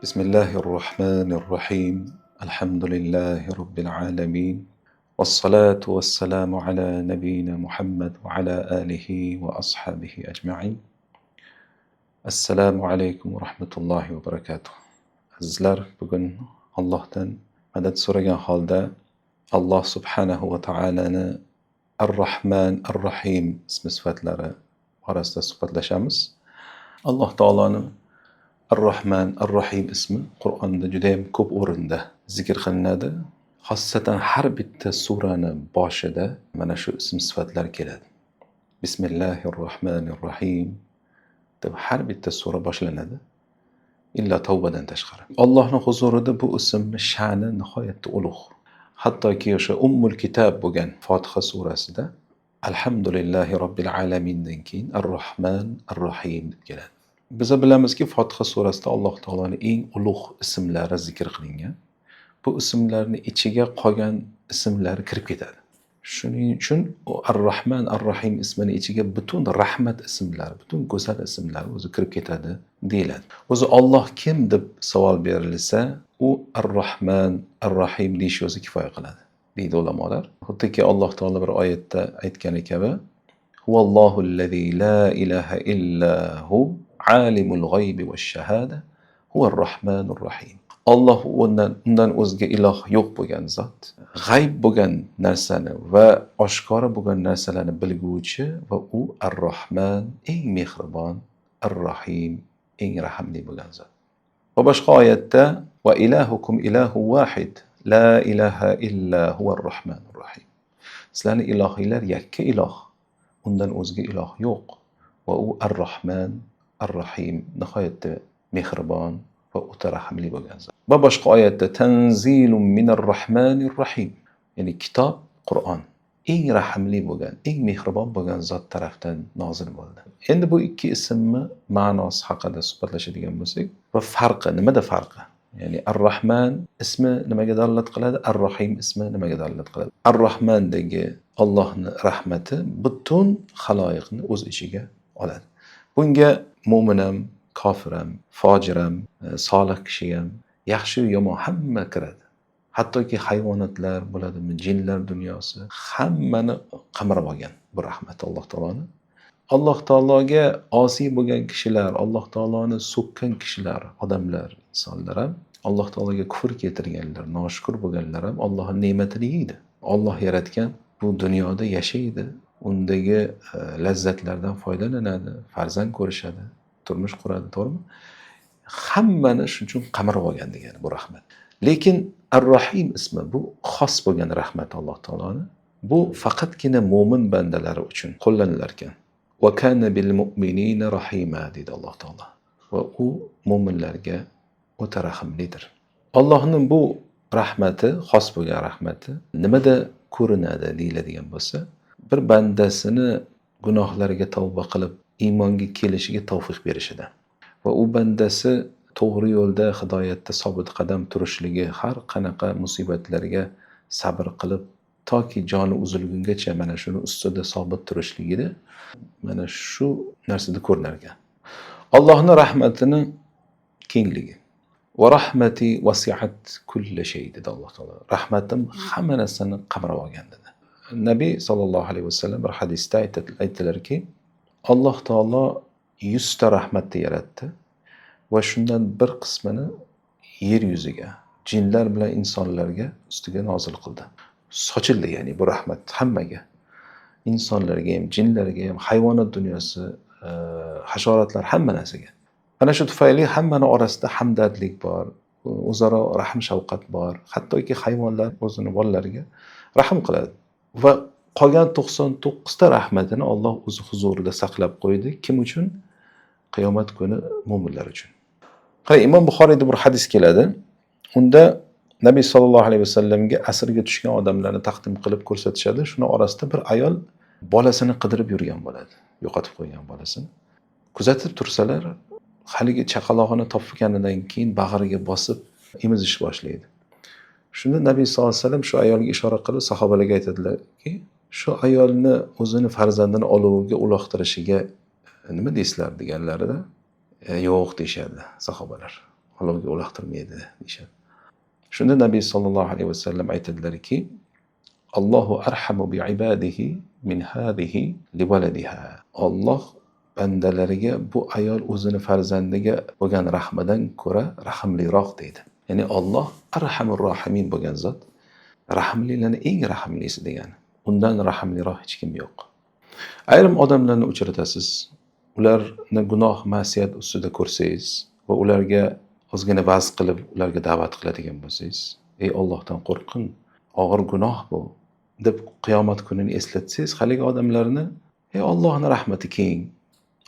Bismillahir Rohmanir Rohim. Alhamdulillahi Robbil alamin. Vassalatu vassalamu ala nabiyyina Muhammad va ala alihi va ashabihi ajma'in. Assalomu alaykum va rahmatullohi va barakatuh. Azizlar, bugun Allohdan madad so'ragan holda Alloh subhanahu va taolani Ar-Rahman, Ar-Rahim ismi sifatlari orasida suhbatlashamiz. Alloh taoloni Ar-Rahman, Ar-Rahim ismi Qur'onda juda ham ko'p o'rinda zikr qilinadi. Xossatan har bitta surani boshida mana shu ism sifatlar keladi. Bismillahir Rohmanir Rohim deb har bitta sura boshlanadi. Illa Tavbadan tashqari. Allohning huzurida bu ismni sha'ni nihoyatda ulug'. Hattoki o'sha Ummul Kitob bo'lgan Fotiha surasida Alhamdulillahi Robbil alamindan keyin Ar-Rahman, Ar-Rahim deb keladi. Biz bilamizki, Fotiha surasida Alloh taoloning eng ulug' ismlari zikr qilingan. Bu ismlarni ichiga qolgan ismlari kirib ketadi. Shuning uchun u Ar-Rahman, Ar-Rahim ismini ichiga butun rahmat ismlari, butun go'zal ismlar o'zi kirib ketadi deyiladi. O'zi Alloh kim deb savol berilsa, u Ar-Rahman, Ar-Rahim deyish o'zi kifoya qiladi, deydi ulamolar. Xuddiki Alloh taolo bir oyatda aytgani kabi, Huvallohu allazi la ilaha illa hu alimul g'aybi vash-shahada huvar rahmanur rahim. Alloh undan o'zga iloh yo'q bo'lgan zot, g'ayb bo'lgan narsani va oshkora bo'lgan narsalarni bilguvchi va u Ar-Rahman, eng mehribon, Ar-Rahim, eng rahimli bo'lgan zot. Va boshqa oyatda va ilahukum ilahu vahid la ilaha illa huvar rahmanur rahim. Sizlarning ilohinglar yakka iloh, undan o'zga iloh yo'q va u Ar-Rahman, Ar-Rahim, nihoyatda mehribon va o'ta rahimli bo'lgan zot. Va boshqa oyatda tanzilun minar rahmanir rahim, ya'ni kitob Qur'on eng rahimli bo'lgan, eng mehribon bo'lgan zot tarafdan nozil bo'ldi. Endi bu ikki ismni ma'nosi haqida suhbatlashadigan bo'lsak va farqi nimada farqi? Ya'ni Ar-Rahman ismi nimaga dalolat qiladi? Ar-Rahim ismi nimaga dalolat qiladi? Ar-Rahmandagi Allohning rahmati butun xaloyiqni o'z ichiga oladi. Bunga mo'min ham, kofir ham, fojir ham, solih kishi ham, yaxshi yomon hamma kiradi. Hattoki hayvonotlar bo'ladimi, jinlar dunyosi hammani qamrab olgan bu rahmat Alloh taoloni. Alloh taologa osiy bo'lgan kishilar, Alloh taoloni so'kkan kishilar, odamlar, insonlar ham, Alloh taologa kufr keltirganlar, noshukur bo'lganlar ham Allohning ne'matini yeydi. Alloh yaratgan bu dunyoda yashaydi, undagi lazzatlardan foydalanadi, farzand ko'rishadi, turmush quradi, to'g'rimi? Hammani shuning uchun qamrab olgan degani bu rahmat. Lekin Ar-Rahim ismi bu xos bo'lgan rahmat Alloh taoloni. Bu faqatgina mo'min bandalari uchun qo'llanilar ekan. Va kana bil mu'minina rahima deydi Alloh taolo. Va u mo'minlarga o'ta rahimlidir. Allohning bu rahmati, xos bo'lgan rahmati nimada ko'rinadi deyiladigan bo'lsa, bir bandasini gunohlariga tavba qilib iymonga kelishiga tavfiq berishida va u bandasi to'g'ri yo'lda hidoyatda sobit qadam turishligi, har qanaqa musibatlarga sabr qilib toki joni uzilgungacha mana shuni ustida sobit turishligida mana shu narsada ko'rinar ekan. Allohning rahmatini kengligi. Va rahmati vasiat kulli shay dedi Alloh taolo. Rahmatim hamma narsani qamrab olgan dedi. Nabiy sollallohu alayhi vasallam bir hadisda aytdilarki, Alloh taolo 100 ta rahmatni yaratdi va shundan bir qismini yer yuziga, jinlar bilan insonlarga ustiga nozil qildi. Sochildi, ya'ni bu rahmat hammaga. Insonlarga ham, jinlarga ham, hayvonot dunyosi, hasharotlar, hamma narsaga. Mana shu tufayli hammani orasida hamdardlik bor, o'zaro rahm shafqat bor. Hattoki hayvonlar o'zini bolalariga rahm qiladi. Va qolgan 99 ta rahmatini Alloh o'zi huzurida saqlab qo'ydi. Kim uchun? Qiyomat kuni mo'minlar uchun. Qarang, Imom Buxoriyda bir hadis keladi. Unda Nabiy sollallohu alayhi vasallamga asirga tushgan odamlarni taqdim qilib ko'rsatishadi. Shuni orasida bir ayol bolasini qidirib yurgan bo'ladi. Yo'qotib qo'ygan bolasini. Kuzatib tursalar, haligi chaqalog'ini topganidan keyin bag'riga bosib emizish boshlaydi. Shunda Nabiy sollallohu alayhi vasallam shu ayolga ishora qilib sahobalarga aytadilarki, shu ayolni o'zini farzandini oloviga uloqtirishiga nima deysizlar deganlarida, yo'q deyishadi sahobalar. Olovga uloqtirmaydi deyishadi. Shunda Nabiy sallallohu alayhi vasallam aytadilarki, Allohu arhamu bi ibadihi min hadhihi liwaladiha. Alloh bandalariga bu ayol o'zini farzandiga bo'lgan rahmidan ko'ra rahimliroq deydi. Ya'ni Alloh arhamur rohimin bo'lgan zot, rahimlilarning eng rahimlisi degani. Undan rahimliroq hech kim yo'q. Ayrim odamlarni uchratasiz, ularni gunoh, ma'siyat ustida ko'rsangiz va ularga ozgina va'z qilib, ularga da'vat qiladigan bo'lsangiz, ey Allohdan qo'rqin, og'ir gunoh bu deb qiyomat kunini eslatsangiz, haligi odamlarni, ey Allohning rahmati keng,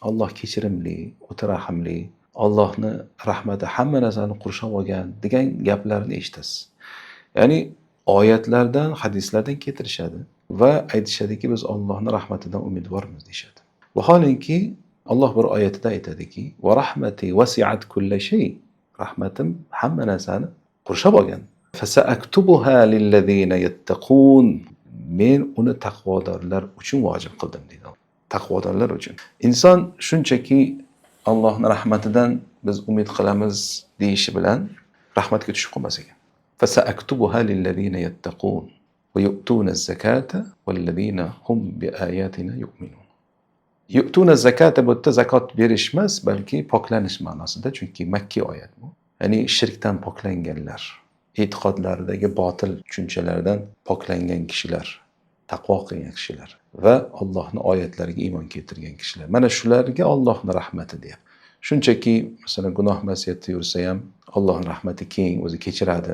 Alloh kechirimli, o'ta rahimli, Allohning rahmati hamma narsani qurshab olgan degan gaplarni eshitasiz. Ya'ni oyatlardan, hadislardan keltirishadi va aytishadiki, biz Allohning rahmatidan umidvormiz deyishadi. Vaholanki Alloh bir oyatida aytadiki, va rahmati vasiat kulla shay. Rahmatim hamma narsani qurshab olgan. Fasaaktubuha lillazina yattaqun. Men uni taqvodorlar uchun vojib qildim deydi. Taqvodorlar uchun. Inson shunchaki Allohning rahmatidan biz umid qilamiz deyishi bilan rahmatga tushib qolmas ekan. Fasaaktubuha lillazina yattaqun va yu'tuna az-zakata wallazina hum biayatina yu'minun. Yu'tuna zakata bu yerda zakot berish emas, balki poklanish ma'nosida, chunki makki oyat bu. Ya'ni shirkdan poklanganlar, e'tiqodlaridagi botil tushunchalardan poklangan kishilar, taqvo qilgan kishilar va Allohning oyatlariga iymon keltirgan kishilar. Mana shularga Allohning rahmati deyapti. Shunchaki masalan gunoh ma'siyatda yursa ham Allohning rahmati keng, o'zi kechiradi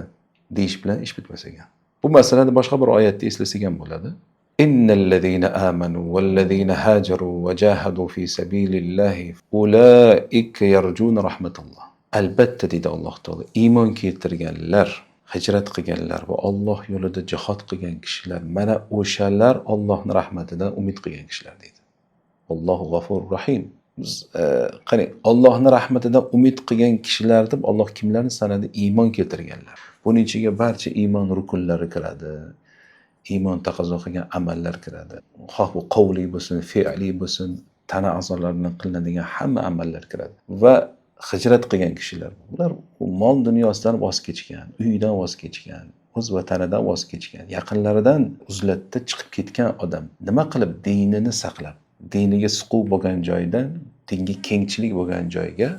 deyish bilan ish bitmas ekan. Bu masalani boshqa bir oyatda eslasak ham bo'ladi. Innallazina amanu vallazina hajaru va jahadu fi sabilillahi ulaika yarjuna rahmatalloh. Albatta deydi Alloh taolo, iymon keltirganlar, hijrat qilganlar va Alloh yo'lida jihod qilgan kishilar, mana o'shalar Allohning rahmatidan umid qilgan kishilar deydi. Allohu g'afurur rahim. Biz qarang, Allohning rahmatidan umid qilgan kishilar deb Alloh kimlarni sanadi? Iymon keltirganlar. Buning ichiga barcha iymon rukunlari kiradi. Iymon taqozo qilgan amallar kiradi. Xoh bu qavliy bo'lsin, fe'liy bo'lsin, tana a'zolaridan qilinadigan hamma amallar kiradi. Va hijrat qilgan kishilar, ular mol dunyosidan voz kechgan, uyidan voz kechgan, o'z vatanidan voz kechgan, yaqinlaridan uzlatda chiqib ketgan odam nima qilib dinini saqlab, diniga siquv bo'lgan joydan dinga kengchilik bo'lgan joyga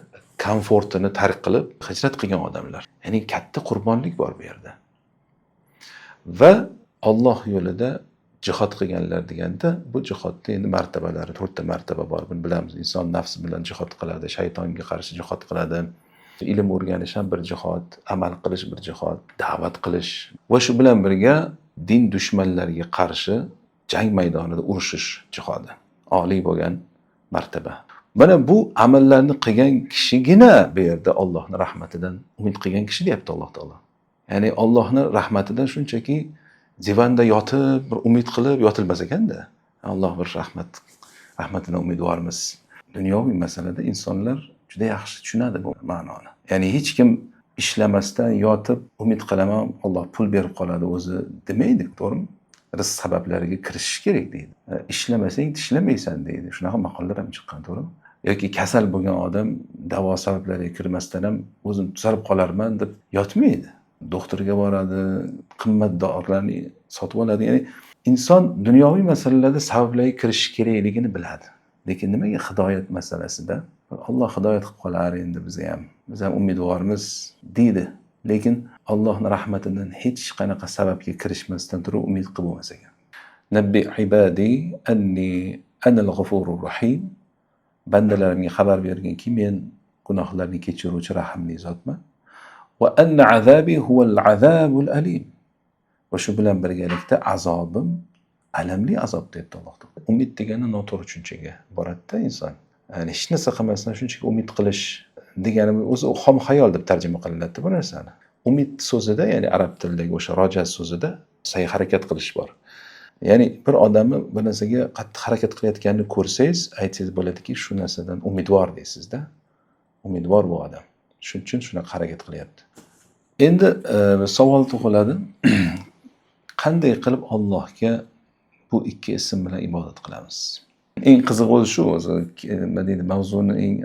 komfortini tark qilib hijrat qilgan odamlar. Ya'ni katta qurbonlik bor bu yerda. Va Alloh yo'lida jihod qilganlar deganda, bu jihodda endi martabalari, 4 ta martaba bor, buni bilamiz. Inson nafsi bilan jihod qiladi, shaytonga qarshi jihod qiladi. Ilm o'rganish ham bir jihod, amal qilish bir jihod, da'vat qilish va shu bilan birga din dushmanlariga qarshi jang maydonida urushish jihodi. Oliy bo'lgan martaba. Mana bu amallarni qilgan kishigina bu yerda Allohning rahmatidan umid qilgan kishi deyapti Alloh taolo. Ya'ni Allohning rahmatidan shunchaki divanda yotib bir umid qilib yotilmas ekanda. Alloh bir rahmatidan umidvormiz. Dunyoviy masalada insonlar juda yaxshi tushunadi bu ma'noni. Ya'ni hech kim ishlamasdan yotib umid qilaman, Alloh pul berib qoladi o'zi demaydi, to'g'rimi? Rizq sabablariga kirishish kerak deydi. Ishlamasang tishlamaysan deydi. Shunaqa maqollar ham chiqqan, to'g'rimi? Yoki kasal bo'lgan odam davo sabablariga kirmasdan ham o'zim tuzalib qolarman deb yotmaydi. Doktorga boradi, qimmat dorilarni sotib oladi. Ya'ni inson dunyoviy masalalarda sabablarga kirishish kerakligini biladi. Lekin nimaga hidoyat masalasida Alloh hidoyat qilib qolar endi bizni ham, biz ham umidvormiz deydi. Lekin Allohning rahmatidan hech qanaqa sababga kirishmasdan turib umid qilib bo'lmas ekan. Nabbi ibadi anni anal g'afurur rahim. Bandalarimga xabar berginki, men gunohlarni kechiruvchi rahimli zotman. Va anna azabi huval azabul alim. Va shu bilan birgalikda azobim alamli azob deyapti Alloh taolo. Umid degani noto'g'ri tushunchaga boradida inson. Ya'ni hech narsa qilmasdan shunchaki umid qilish degani o'zi xom xayol deb tarjima qilinadi bu narsani. Umid so'zida, ya'ni arab tilidagi o'sha roja so'zida sa'y harakat qilish bor. Ya'ni bir odamni bir narsaga qattiq harakat qilayotganini ko'rsangiz, aytsangiz bo'ladiki, shu narsadan umidvor deysizda. Umidvor bu odam. Shuning uchun shunaqa harakat qilyapti. Endi savol tug'iladi. Qanday qilib Allohga bu ikki ism bilan ibodat qilamiz? Eng qizig'i o'zi shu, o'zi nima deydi, mavzuni eng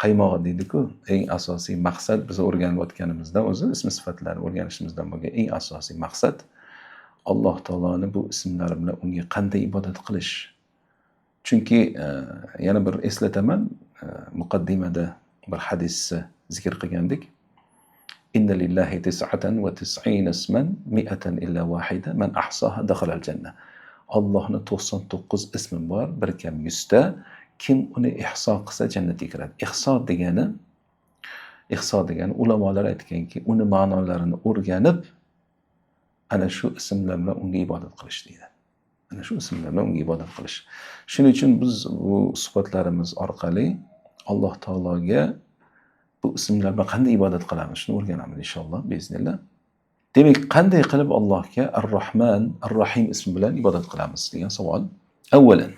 qaymog'i deydi-ku, eng asosiy maqsad biz o'rganayotganimizda o'zi ism sifatlarni o'rganishimizdan bo'lgan eng asosiy maqsad Alloh taoloni bu ismlari bilan unga qanday ibodat qilish. Chunki yana bir eslataman, muqaddimada bir hadisni zikr qilgandik. Inna lillahi tis'atan va tis'ina isman mi'atan illa wahida man ahsaha dakhala al-janna. Allohning 99 ismi bor, bir kam 100 ta. Kim uni ihso qilsa jannatga kiradi. Ihso degani ulamolar aytganki, uni ma'nolarini o'rganib ana shu ismlar bilan unga ibodat qilish deydi. Ana shu ismlar bilan unga ibodat qilish. Shuning uchun biz bu suhbatlarimiz orqali Alloh taologa bu ismlar bilan qanday ibodat qilamiz, shuni o'rganamiz inshaalloh, biiznillah. Demak, qanday qilib Allohga Ar-Rahman, Ar-Rahim ismi bilan ibodat qilamiz degan savol. Avvalan,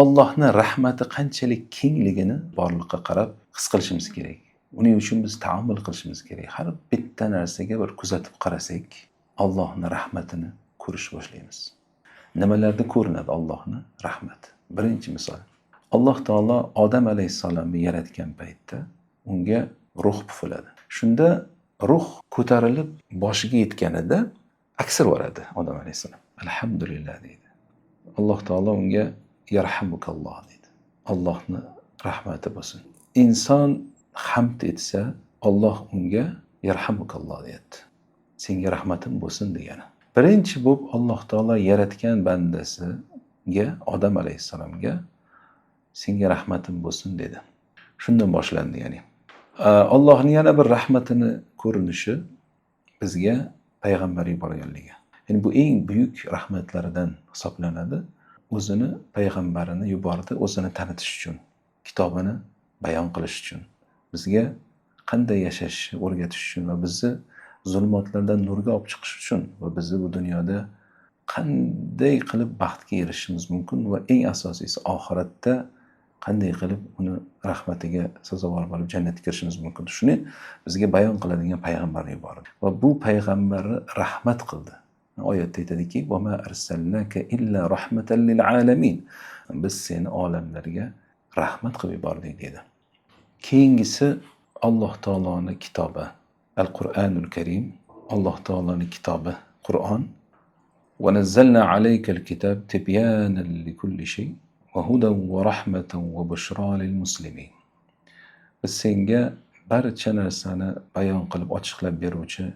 Allohning rahmati qanchalik kengligini borliqqa qarab his qilishimiz kerak. Uning uchun biz taommul qilishimiz kerak. Har bitta narsaga bir kuzatib qarasak, Allohning rahmatini ko'rish boshlaymiz. Nimalarda ko'rinadi Allohning rahmati? Birinchi misol. Alloh taolo Odam alayhissalomni yaratgan paytda unga ruh pufladi. Shunda ruh ko'tarilib boshiga yetganida aksir boradi Odam alayhissalom. Alhamdulillah deydi. Alloh taolo unga yarhamukalloh deydi. Allohning rahmati bo'lsin. Inson hamd etsa, Alloh unga yarhamukalloh deyapti. Senga rahmatim bo'lsin degani. Birinchi bo'lib Alloh taolo yaratgan bandasiga, Odam alayhissalomga senga rahmatim bo'lsin dedi. Shundan boshlandi ya'ni. Allohning yana bir rahmatini ko'rinishi bizga payg'ambar yuborganligi. Ya'ni bu eng buyuk rahmatlaridan hisoblanadi. O'zini payg'ambarini yubordi, o'zini tanitish uchun, kitobini bayon qilish uchun, bizga qanday yashashni o'rgatish uchun va bizni zulmatlardan nurga olib chiqish uchun va bizni bu dunyoda qanday qilib baxtga erishishimiz mumkin va eng asosiysi oxiratda qanday qilib uni rahmatiga sazovor bo'lib jannatga kirishimiz mumkin. Shuni bizga bayon qiladigan payg'ambar yubordi va bu payg'ambarni rahmat qildi. Oyatda aytadiki, "Va ma arsalnaka illa rahmatan lil alamin." Biz seni olamlarga rahmat qilib yubordik dedi. Keyingisi Alloh taoloning kitobi, Al-Qur'onul Karim, Alloh taoloning kitobi, Qur'on. Va nazzalna alaykal kitab tibyanan likulli shay va hudan va rahmatan va bushra lil muslimin. Biz senga barcha narsani bayon qilib ochiqlab beruvchi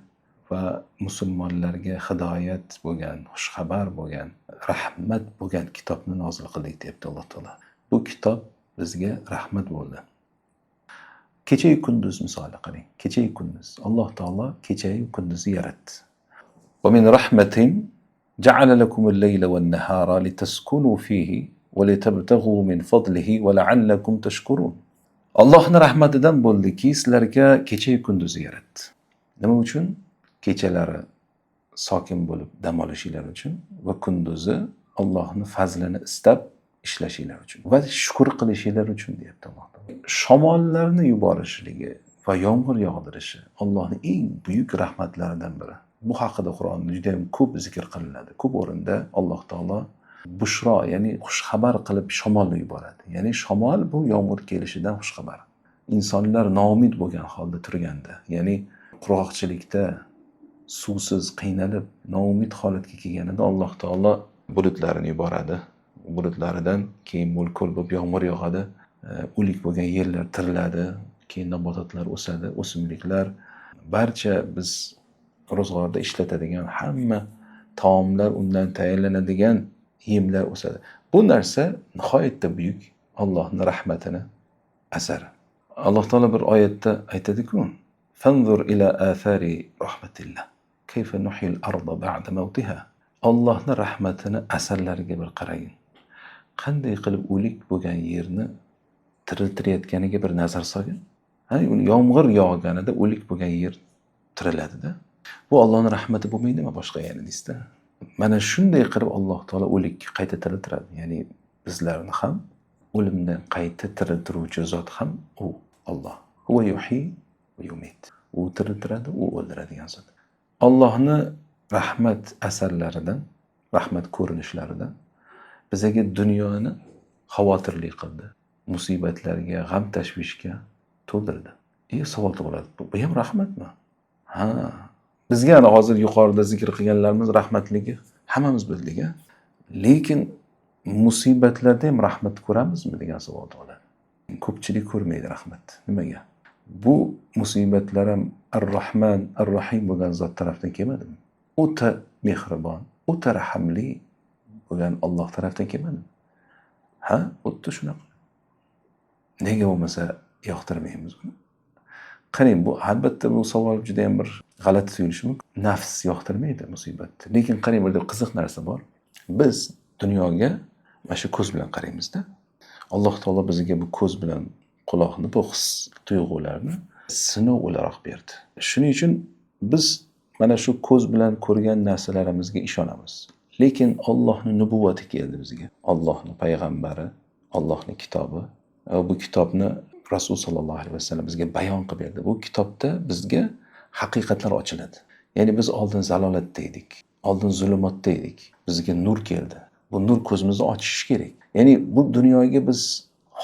va musulmonlarga hidoyat bo'lgan, xushxabar bo'lgan, rahmat bo'lgan kitobni nozil qildik deyapti Alloh taolo. Bu kitob bizga rahmat bo'ldi. Kecha-yu kunduz misoli qarang. Kecha-yu kunduz. Alloh taolo kecha-yu kunduzni yaratdi. Va min rahmatin ja'ala lakumul layla wan nahara litaskunu fihi va litabtaghu min fadlihi va la'allakum tashkurun. Allohning rahmatidan bo'ldiki, sizlarga kecha-yu kunduzni yaratdi. Nima uchun? Kechalari sokin bo'lib dam olishinglar uchun va kunduzi Allohning fazlini istab ishlashinglar uchun va shukr qilishinglar uchun deyapti Alloh taolo. Shamollarni yuborishligi va yomg'ir yog'dirishi Allohning eng buyuk rahmatlaridan biri. Bu haqida Qur'onda juda ham ko'p zikr qilinadi. Ko'p o'rinda Alloh taolo bushro, ya'ni xushxabar qilib shamolni yuboradi. Ya'ni shamol bu yomg'ir kelishidan xushxabar. Insonlar noumid bo'lgan holda turganda, ya'ni qurg'oqchilikda suvsiz qiynalib, noumid holatga kelganida Alloh taolo bulutlarini yuboradi. Bulutlaridan keyin mo'l ko'l bo'lib yomg'ir yog'adi, o'lik bo'lgan yerlar tiriladi, keyin nabototlar o'sadi, o'simliklar, barcha biz ro'zg'orda ishlatadigan hamma taomlar, undan tayyorlanadigan yemlar o'sadi. Bu narsa nihoyatda buyuk Allohning rahmatini asari. Alloh taolo bir oyatda aytadi-ku, "Fanzur ila athari rahmatillah. Kayfa nuhyil arda ba'da mawtiha." Allohning rahmatini asarlariga bir qaragin. Qanday qilib o'lik bo'lgan yerni tiriltirayotganiga bir nazar solgin. Ha, yomg'ir yog'ganida o'lik bo'lgan yer tiriladida. Bu Allohning rahmati bo'lmaydimi boshqa ya'ni deysizda. Mana shunday qilib Alloh taolo o'likni qayta tiriltiradi. Ya'ni bizlarni ham o'limdan qayta tiriltiruvchi zot ham u Alloh. Huwa yuhyi va yumit. U tiriltiradi, u o'ldiradigan zot. Allohning rahmat asarlaridan, rahmat ko'rinishlaridan bizga dunyoni xavotirli qildi. Musibatlarga, g'am tashvishga To'ldirdi. Savol tug'iladi. Bu ham rahmatmi? Ha, bizga ana hozir yuqorida zikr qilganlarimiz rahmatligi hammamiz bildik, a? Lekin musibatlarda ham rahmat ko'ramizmi degan savol tug'iladi. Ko'pchilik ko'rmaydi rahmat. Nimaga? Bu musibatlar ham Ar-Rahman, Ar-Rahim bo'lgan zot tarafdan kelmadimi? O'ta mehribon, o'ta rahimli bo'lgan Alloh tarafdan kelmadimi? Ha, xuddi shunaqa. Nega bo'lmasa yoqtirmaymiz uni? Qarang, bu albatta bu savol juda ham bir g'alati tuyulishi mumkin. Nafs yoqtirmaydi musibatni. Lekin qarang, bir qiziq narsa bor. Biz dunyoga mana shu ko'z bilan qaraymizda. Alloh taolo bizga bu ko'z bilan quloqni, bu his tuyg'ularni sinov o'laroq berdi. Shuning uchun biz mana shu ko'z bilan ko'rgan narsalarimizga ishonamiz. Lekin Allohning nubuvvati keldi bizga. Allohning payg'ambari, Allohning kitobi va bu kitobni Rasul sallallohu alayhi vasallam bizga bayon qilib berdi. Bu kitobda bizga haqiqatlar ochiladi. Ya'ni biz oldin zalolatda edik, oldin zulumotda edik. Bizga nur keldi. Bu nur ko'zimizni ochishi kerak. Ya'ni bu dunyoga biz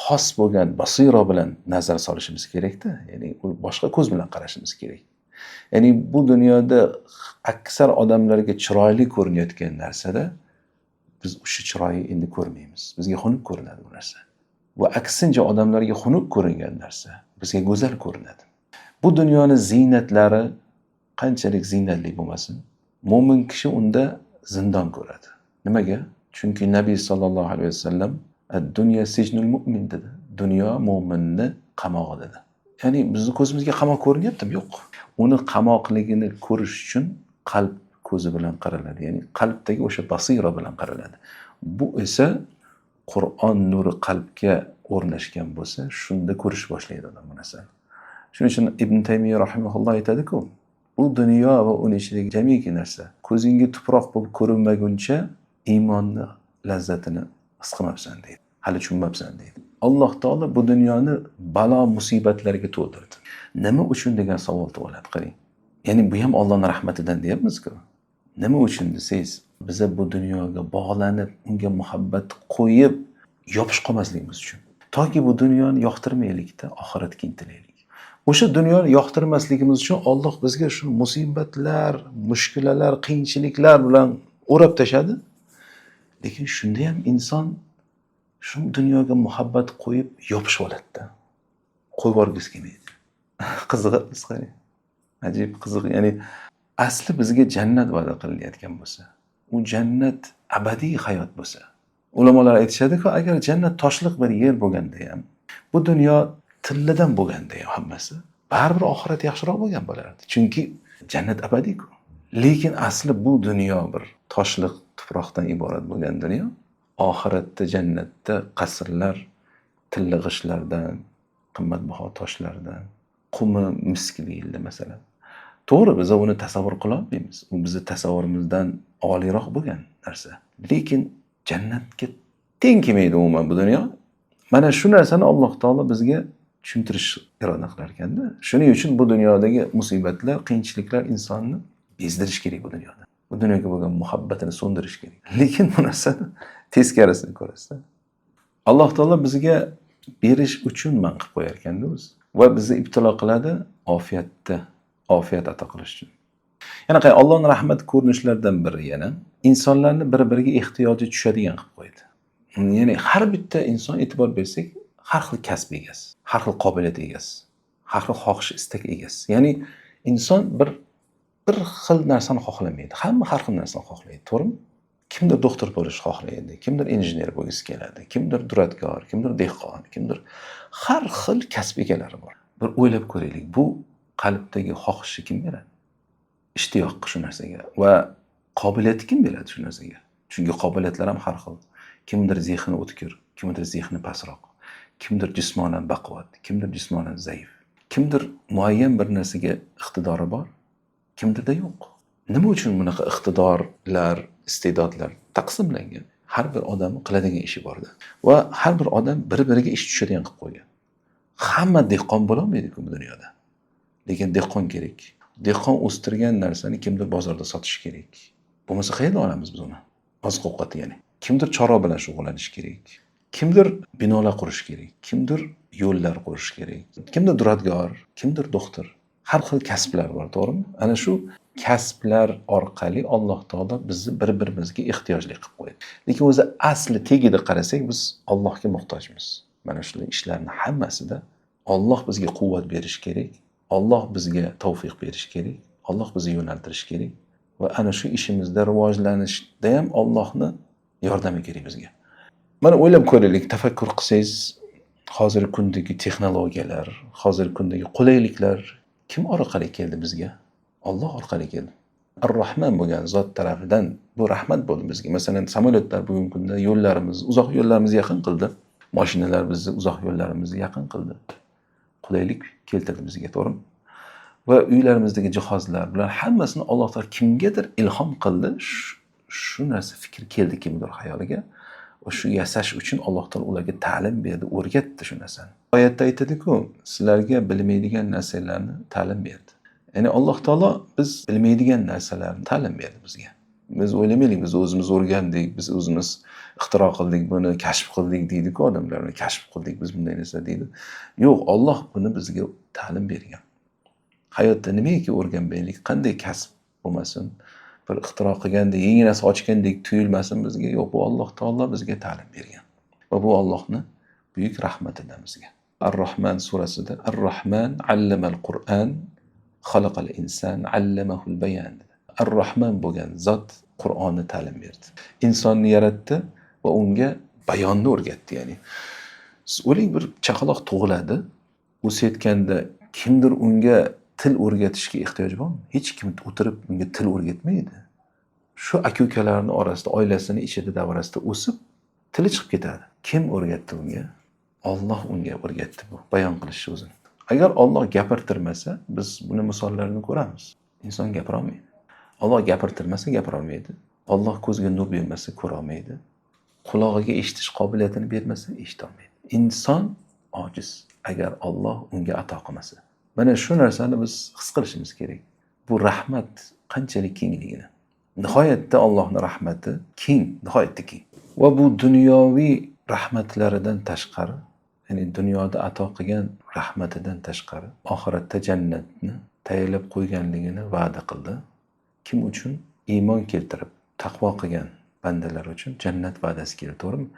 xos bo'lgan basira bilan nazar solishimiz kerakda. Ya'ni u boshqa ko'z bilan qarashimiz kerak. Ya'ni bu dunyoda aksar odamlarga chiroyli ko'rinayotgan narsada biz o'sha chiroyni endi ko'rmaymiz. Bizga xunuk ko'rinadi bu narsa. Va aksincha odamlarga xunuk ko'ringan narsa bizga go'zal ko'rinadi. Bu dunyoni ziynatlari qanchalik ziynatli bo'lmasin, mo'min kishi unda zindon ko'radi. Nimaga? Chunki Nabiy sallallohu alayhi vasallam ad-dunya sijnul mu'min dedi. Dunyo mo'minni qamog'i dedi. Ya'ni bizni ko'zimizga qamoq ko'rinyaptimi? Yo'q. Uni qamoqligini ko'rish uchun qalb ko'zi bilan qaraladi. Ya'ni qalbdagi o'sha basira bilan qaraladi. Bu esa Qur'on nuri qalbga o'rnashgan bo'lsa, shunda ko'rish boshlaydi odam bu narsani. Shuning uchun Ibn Taymiya rahimahulloh aytadi-ku, bu dunyo va uni ichidagi jamiki narsa ko'zingga tuproq bo'lib ko'rinmaguncha iymonni lazzatini his qilmabsan deydi. Hali tushunmabsan deydi. Alloh taolo bu dunyoni balo musibatlarga to'ldirdi. Nima uchun degan savol tug'iladi, qarang. Ya'ni bu ham Allohning rahmatidan deyapmiz-ku. Nima uchun desangiz, biza bu dunyoga bog'lanib, unga muhabbat qo'yib yopishib qolmasligimiz uchun. Toki bu dunyoni yoqtirmaylikda, oxiratga intilaylik. O'sha dunyoni yoqtirmasligimiz uchun Alloh bizga shu musibatlar, mushkulalar, qiyinchiliklar bilan o'rab tashadi. Lekin shunda ham inson shu dunyoga muhabbat qo'yib yopishib oladi-da. Qo'yib yuborgisi kelmaydi. Qizig'i, qarang. Ajib qiziq, ya'ni asli bizga jannat va'da qilinayotgan bo'lsa, u jannat abadiy hayot bo'lsa, ulamolar aytishadi-ku, agar jannat toshliq bir yer bo'lganda ham, bu dunyo tilladan bo'lganda ham hammasi, baribir oxirat yaxshiroq bo'lgan bo'lardi. Chunki jannat abadiy-ku. Lekin asli bu dunyo bir toshliq tuproqdan iborat bo'lgan dunyo, oxiratda jannatda qasrlar tilla g'ishtlardan, qimmatbaho toshlardan, qumi miskli yilda masalan. To'g'ri, biz uni tasavvur qila olmaymiz. U bizni tasavvurimizdan oliyroq bo'lgan narsa. Lekin jannatga teng kelmaydi umuman bu dunyo. Mana shu narsani Alloh taolo bizga tushuntirish iroda qilar ekanda. Shuning uchun bu dunyodagi musibatlar, qiyinchiliklar insonni bezdirish kerak bu dunyoda. Bu dunyoga bo'lgan muhabbatini so'ndirish kerak. Lekin bu narsani teskarisini ko'rasiz. Alloh taolo bizga berish uchun man qilib qo'yar ekanda o'zi. Va bizni ibtilo qiladi ofiyatda, ofiyat ato qilish uchun. Yana qarang, Allohning rahmat ko'rinishlaridan biri yana insonlarni bir-biriga ehtiyoji tushadigan qilib qo'ydi. Ya'ni har bitta inson e'tibor bersak, har xil kasb egasi, har xil qobiliyat egasi, har xil xohish, istak egasi. Ya'ni inson bir xil narsani xohlamaydi. Hamma har xil narsani xohlaydi, to'g'rimi? Kimdir doktor bo'lishni xohlaydi, kimdir injener bo'lgisi keladi, kimdir duratkor, kimdir dehqon, kimdir har xil kasb egalari bor. Bir o'ylab ko'raylik, bu qalbdagi xohishni kim beradi? Ishtiyoq shu narsaga va qobiliyatni kim beradi shu narsaga? Chunki qobiliyatlar ham har xil. Kimdir zehni o'tkir, kimdir zehni pastroq, kimdir jismonan baquvvat, kimdir jismonan zaif, kimdir muayyan bir narsaga iqtidori bor, kimdirda yo'q. Nima uchun bunaqa iqtidorlar, iste'dodlar taqsimlangan? Har bir odamning qiladigan ishi borda. Va har bir odam bir-biriga ish tushadigan qilib qo'ygan. Hamma dehqon bo'la olmaydi-ku bu dunyoda. Lekin dehqon kerak. Dehqon o'stirgan narsani kimdir bozorda sotish kerak. Bo'lmasa qayerda olamiz biz uni? Oziq-ovqat ya'ni. Kimdir chorva bilan shug'ullanish kerak. Kimdir binolar qurish kerak, kimdir yo'llar qurish kerak, kimdir duradgor, kimdir doktor. Har xil kasblar bor, to'g'rimi? Ana shu kasblar orqali Alloh taolo bizni bir-birimizga ehtiyojli qilib qo'ydi. Lekin o'zi asli tagida qarasak, biz Allohga muhtojmiz. Mana shu ishlarning hammasida Alloh bizga quvvat berish kerak, Alloh bizga tavfiq berish kerak, Alloh bizni yo'naltirish kerak va ana shu ishimizda rivojlanishda ham Allohni yordami kerak bizga. Mana o'ylab ko'raylik, tafakkur qilsangiz, hozirgi kundagi texnologiyalar, hozirgi kundagi qulayliklar kim orqali keldi bizga? Alloh orqali keldi. Ar-Rahman bo'lgan zot tarafidan bu rahmat bo'ldi bizga. Masalan, samolyotlar bugungi kunda yo'llarimiz, uzoq yo'llarimizni yaqin qildi. Mashinalar bizni uzoq yo'llarimizni yaqin qildi. Qulaylik keltirdi bizga, to'g'rimi? Va uylarimizdagi jihozlar bilan hammasini Alloh taolo kimgadir ilhom qildi. Shu narsa fikr keldi kimdir xayoliga. Va shu yasash uchun Alloh taolo ularga ta'lim berdi, o'rgatdi shu narsani. Oyatda aytadi-ku, sizlarga bilmaydigan narsalarni ta'lim berdi. Ya'ni Alloh taolo biz bilmaydigan narsalarni ta'lim berdi bizga. Biz o'ylamaylik, biz o'zimiz o'rgandik, biz o'zimiz ixtiro qildik, buni kashf qildik deydi-ku odamlar, uni kashf qildik, biz bunday narsa deydi. Yo'q, Alloh buni bizga ta'lim bergan. Hayotda nimaiki o'rganmaylik, qanday kasb bo'lmasin, bir ixtiro qilgandek, yangi narsa ochgandek tuyulmasin bizga. Yo'q, bu Alloh taolo bizga ta'lim bergan. Va bu Allohning buyuk rahmatidan bizga. Ar-Rahman surasida Ar-Rahman allamal Qur'an, xalaqal insan, allamahul bayan. Ar-Rahman bo'lgan zot Qur'onni ta'lim berdi. Insonni yaratdi va unga bayonni o'rgatdi, ya'ni. Siz o'ylang, bir chaqaloq tug'iladi, o'sayotganda kimdir unga til o'rgatishga ehtiyoj bormi? Hech kim o'tirib unga til o'rgatmaydi. Shu aka-ukalarning orasida, oilasini ichida, davrasida o'sib, tili chiqib ketadi. Kim o'rgatdi unga? Alloh unga o'rgatdi bu bayon qilishni o'zini. Agar Alloh gapirtirmasa, biz buni misollarini ko'ramiz. Inson gapira olmaydi. Alloh gapirtirmasa gapira olmaydi. Alloh ko'zga nur bermasa ko'ra olmaydi. Qulog'iga eshitish qobiliyatini bermasa eshita olmaydi. Inson ojiz agar Alloh unga ato qilmasa. Mana shu narsani biz his qilishimiz kerak. Bu rahmat qanchalik kengligini. Nihoyatda Allohning rahmati keng, nihoyatda keng. Va bu dunyoviy rahmatlaridan tashqari, ya'ni dunyoda ato qilgan rahmatidan tashqari, oxiratda jannatni tayyorlab qo'yganligini va'da qildi. Kim uchun? Iymon keltirib, taqvo qilgan bandalar uchun jannat va'dasi keldi, to'g'rimi?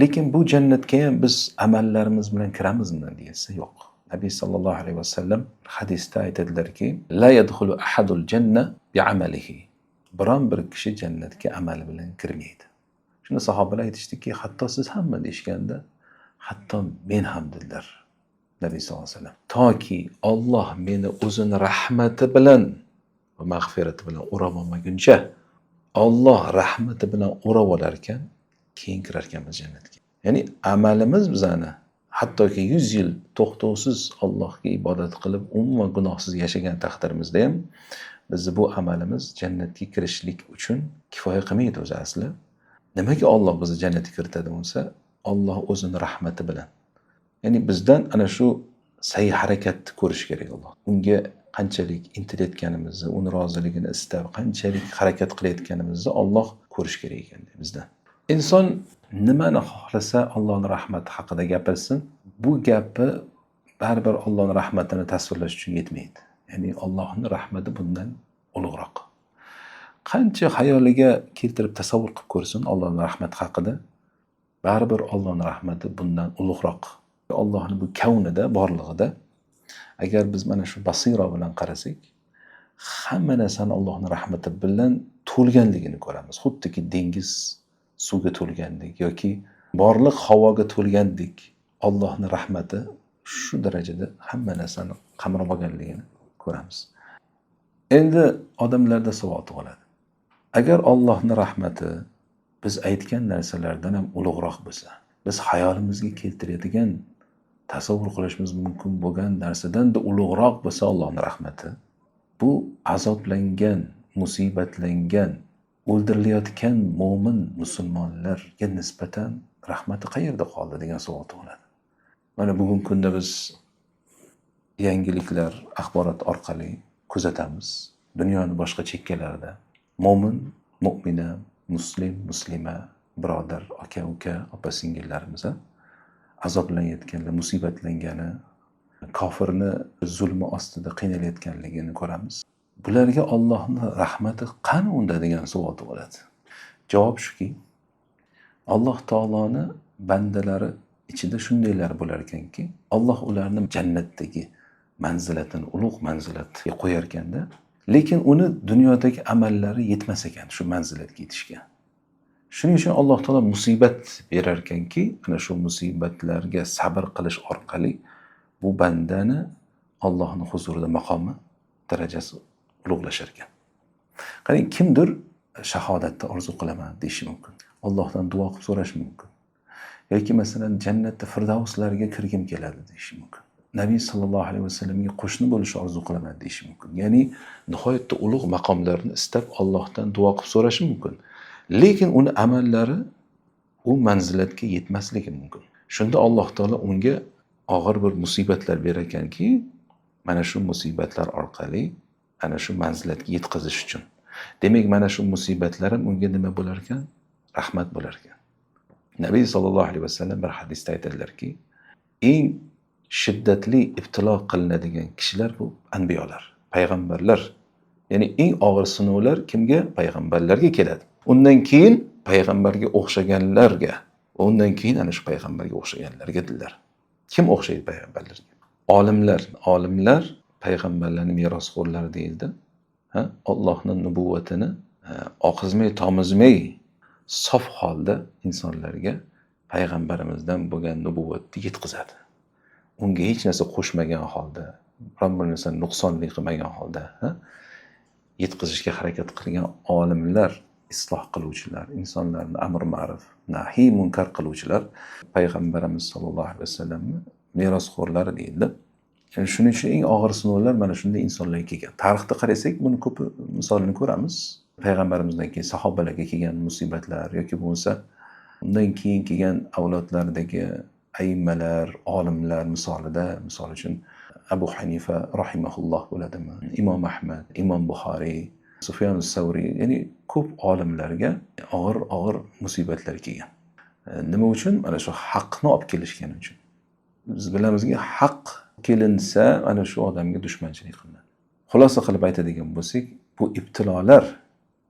Lekin bu jannatga ham biz amallarimiz bilan kiramizmi deyilsa, yo'q. Nabiy sallallohu alayhi vasallam hadisda aytadilarki, la yadkhulu ahadul janna bi'amalihi. Biron bir kishi jannatga amali bilan kirmaydi. Shunda sahobalar aytishdiki, hatto siz hammi deyishganda, hatto men ham dedilar Nabiy sallallohu alayhi vasallam. Toki Alloh meni o'zini rahmati bilan va mag'firati bilan o'rab olmaguncha, Alloh rahmati bilan o'rab olar ekan, keyin kirar ekanmiz jannatga. Ya'ni amalimiz bizani hattoki 100 yil to'xtovsiz Allohga ibodat qilib, umuman gunohsiz yashagan taqdirimizda ham bizni bu amalimiz jannatga kirishlik uchun kifoya qilmaydi o'zi asli. Nimaga Alloh bizni jannatga kiritadi bo'lsa, Alloh o'zini rahmati bilan. Ya'ni bizdan ana shu sa'y harakatni ko'rish kerak Alloh. Unga qanchalik intilayotganimizni, uni roziligini istab, qanchalik harakat qilayotganimizni Alloh ko'rish kerak ekan bizdan. Inson nimani xohlasa Allohning rahmati haqida gapirsin, bu gapi baribir Allohning rahmatini tasvirlash uchun yetmaydi. Ya'ni Allohning rahmati bundan ulug'roq. Qancha xayoliga keltirib tasavvur qilib ko'rsin Allohning rahmati haqida, baribir Allohning rahmati bundan ulug'roq. Allohning bu kavnida, borlig'ida agar biz mana shu basira bilan qarasak, hamma narsani Allohning rahmati bilan to'lganligini ko'ramiz. Xuddiki dengiz suvga to'lgandek yoki borliq havoga to'lgandek Allohning rahmati shu darajada hamma narsani qamrab olganligini ko'ramiz. Endi odamlarda savol tug'iladi. Agar Allohning rahmati biz aytgan narsalardan ham ulug'roq bo'lsa, biz xayolimizga keltiradigan, tasavvur qilishimiz mumkin bo'lgan narsadan-da ulug'roq bo'lsa Allohning rahmati, bu azoblangan, musibatlangan, o'ldirilayotgan mo'min musulmonlarga nisbatan rahmati qayerda qoldi degan savol tug'iladi. Mana bugungi kunda biz yangiliklar, axborot orqali kuzatamiz. Dunyoni boshqa chekkalarida mo'min, mo'mina, muslim, muslima birodar, aka, uka, opa singillarimiz azoblanayotganlar, musibatlangani, kofirni zulmi ostida qiynalayotganligini ko'ramiz. Bularga Allohning rahmati qani unda degan savol tug'iladi. Javob shuki, Alloh taoloni bandalari ichida shundaylar bo'lar ekanki, Alloh ularni jannatdagi manzilatini ulug' manzilatga qo'yar ekanda, lekin uni dunyodagi amallari yetmas ekan shu manzilatga yetishga. Shuning uchun Alloh taolo musibat berar ekanki, ana shu musibatlarga sabr qilish orqali bu bandani Allohning huzurida maqomi, darajasi ulug'lashar ekan. Qarang, kimdir shahodatni orzu qilaman deyishi mumkin. Allohdan duo qilib so'rashi mumkin. Yoki masalan jannatda firdavslarga kirgim keladi deyishi mumkin. Nabiy sallallohu alayhi vasallamga qo'shni bo'lishni orzu qilaman deyishi mumkin. Ya'ni nihoyatda ulug' maqomlarni istab Allohdan duo qilib so'rashi mumkin. Lekin uni amallari u manzilatga yetmasligi mumkin. Shunda Alloh taolo unga og'ir bir musibatlar berar ekanki, mana shu musibatlar orqali ana shu manzilatga yetkazish uchun. Demak, mana shu musibatlar ham unga nima bo'lar ekan? Rahmat bo'lar ekan. Nabiy sallallohu alayhi vasallam bir hadisda aytadilarki, eng shiddatli ibtilo qilinadigan kishilar bu anbiyolar, payg'ambarlar. Ya'ni eng og'ir sinovlar kimga? Payg'ambarlarga keladi. Undan keyin payg'ambarga o'xshaganlarga, undan keyin ana shu payg'ambarga o'xshaganlarga dedilar. Kim o'xshaydi payg'ambarlarga? Olimlar, olimlar payg'ambarlarning merosxo'rlari deyildi. Ha, Allohning nubuvvatini oqizmay, tomizmay sof holda insonlarga payg'ambarimizdan bo'lgan nubuvvatni yetkazadi. Unga hech narsa qo'shmagan holda, biron bir narsani nuqsonli qilmagan holda, yetkazishga harakat qilgan olimlar, isloh qiluvchilar, insonlarni amr ma'ruf, nahiy munkar qiluvchilar payg'ambarimiz sollallohu alayhi vasallamning merosxo'rlari deyildi. Yani shuning uchun eng og'ir sinovlar mana shunday insonlarga kelgan. Tarixda qarasak, buni ko'p misolini ko'ramiz. Payg'ambarimizdan keyin sahobalarga kelgan musibatlar yoki bo'lmasa undan keyin kelgan avlodlardagi aimmalar, olimlar misolida, misol uchun Abu Hanifa rahimahulloh bo'ladimi, Imom Ahmad, Imom Buxoriy, Sufyan Savriy, ya'ni ko'p olimlarga og'ir-og'ir musibatlar kelgan. Nima uchun? Mana shu haqni olib kelishgani uchun. Biz bilamizki, haq kelinsa ana shu odamga dushmanchilik qilinadi. Xulosa qilib aytadigan bo'lsak, bu ibtilolar,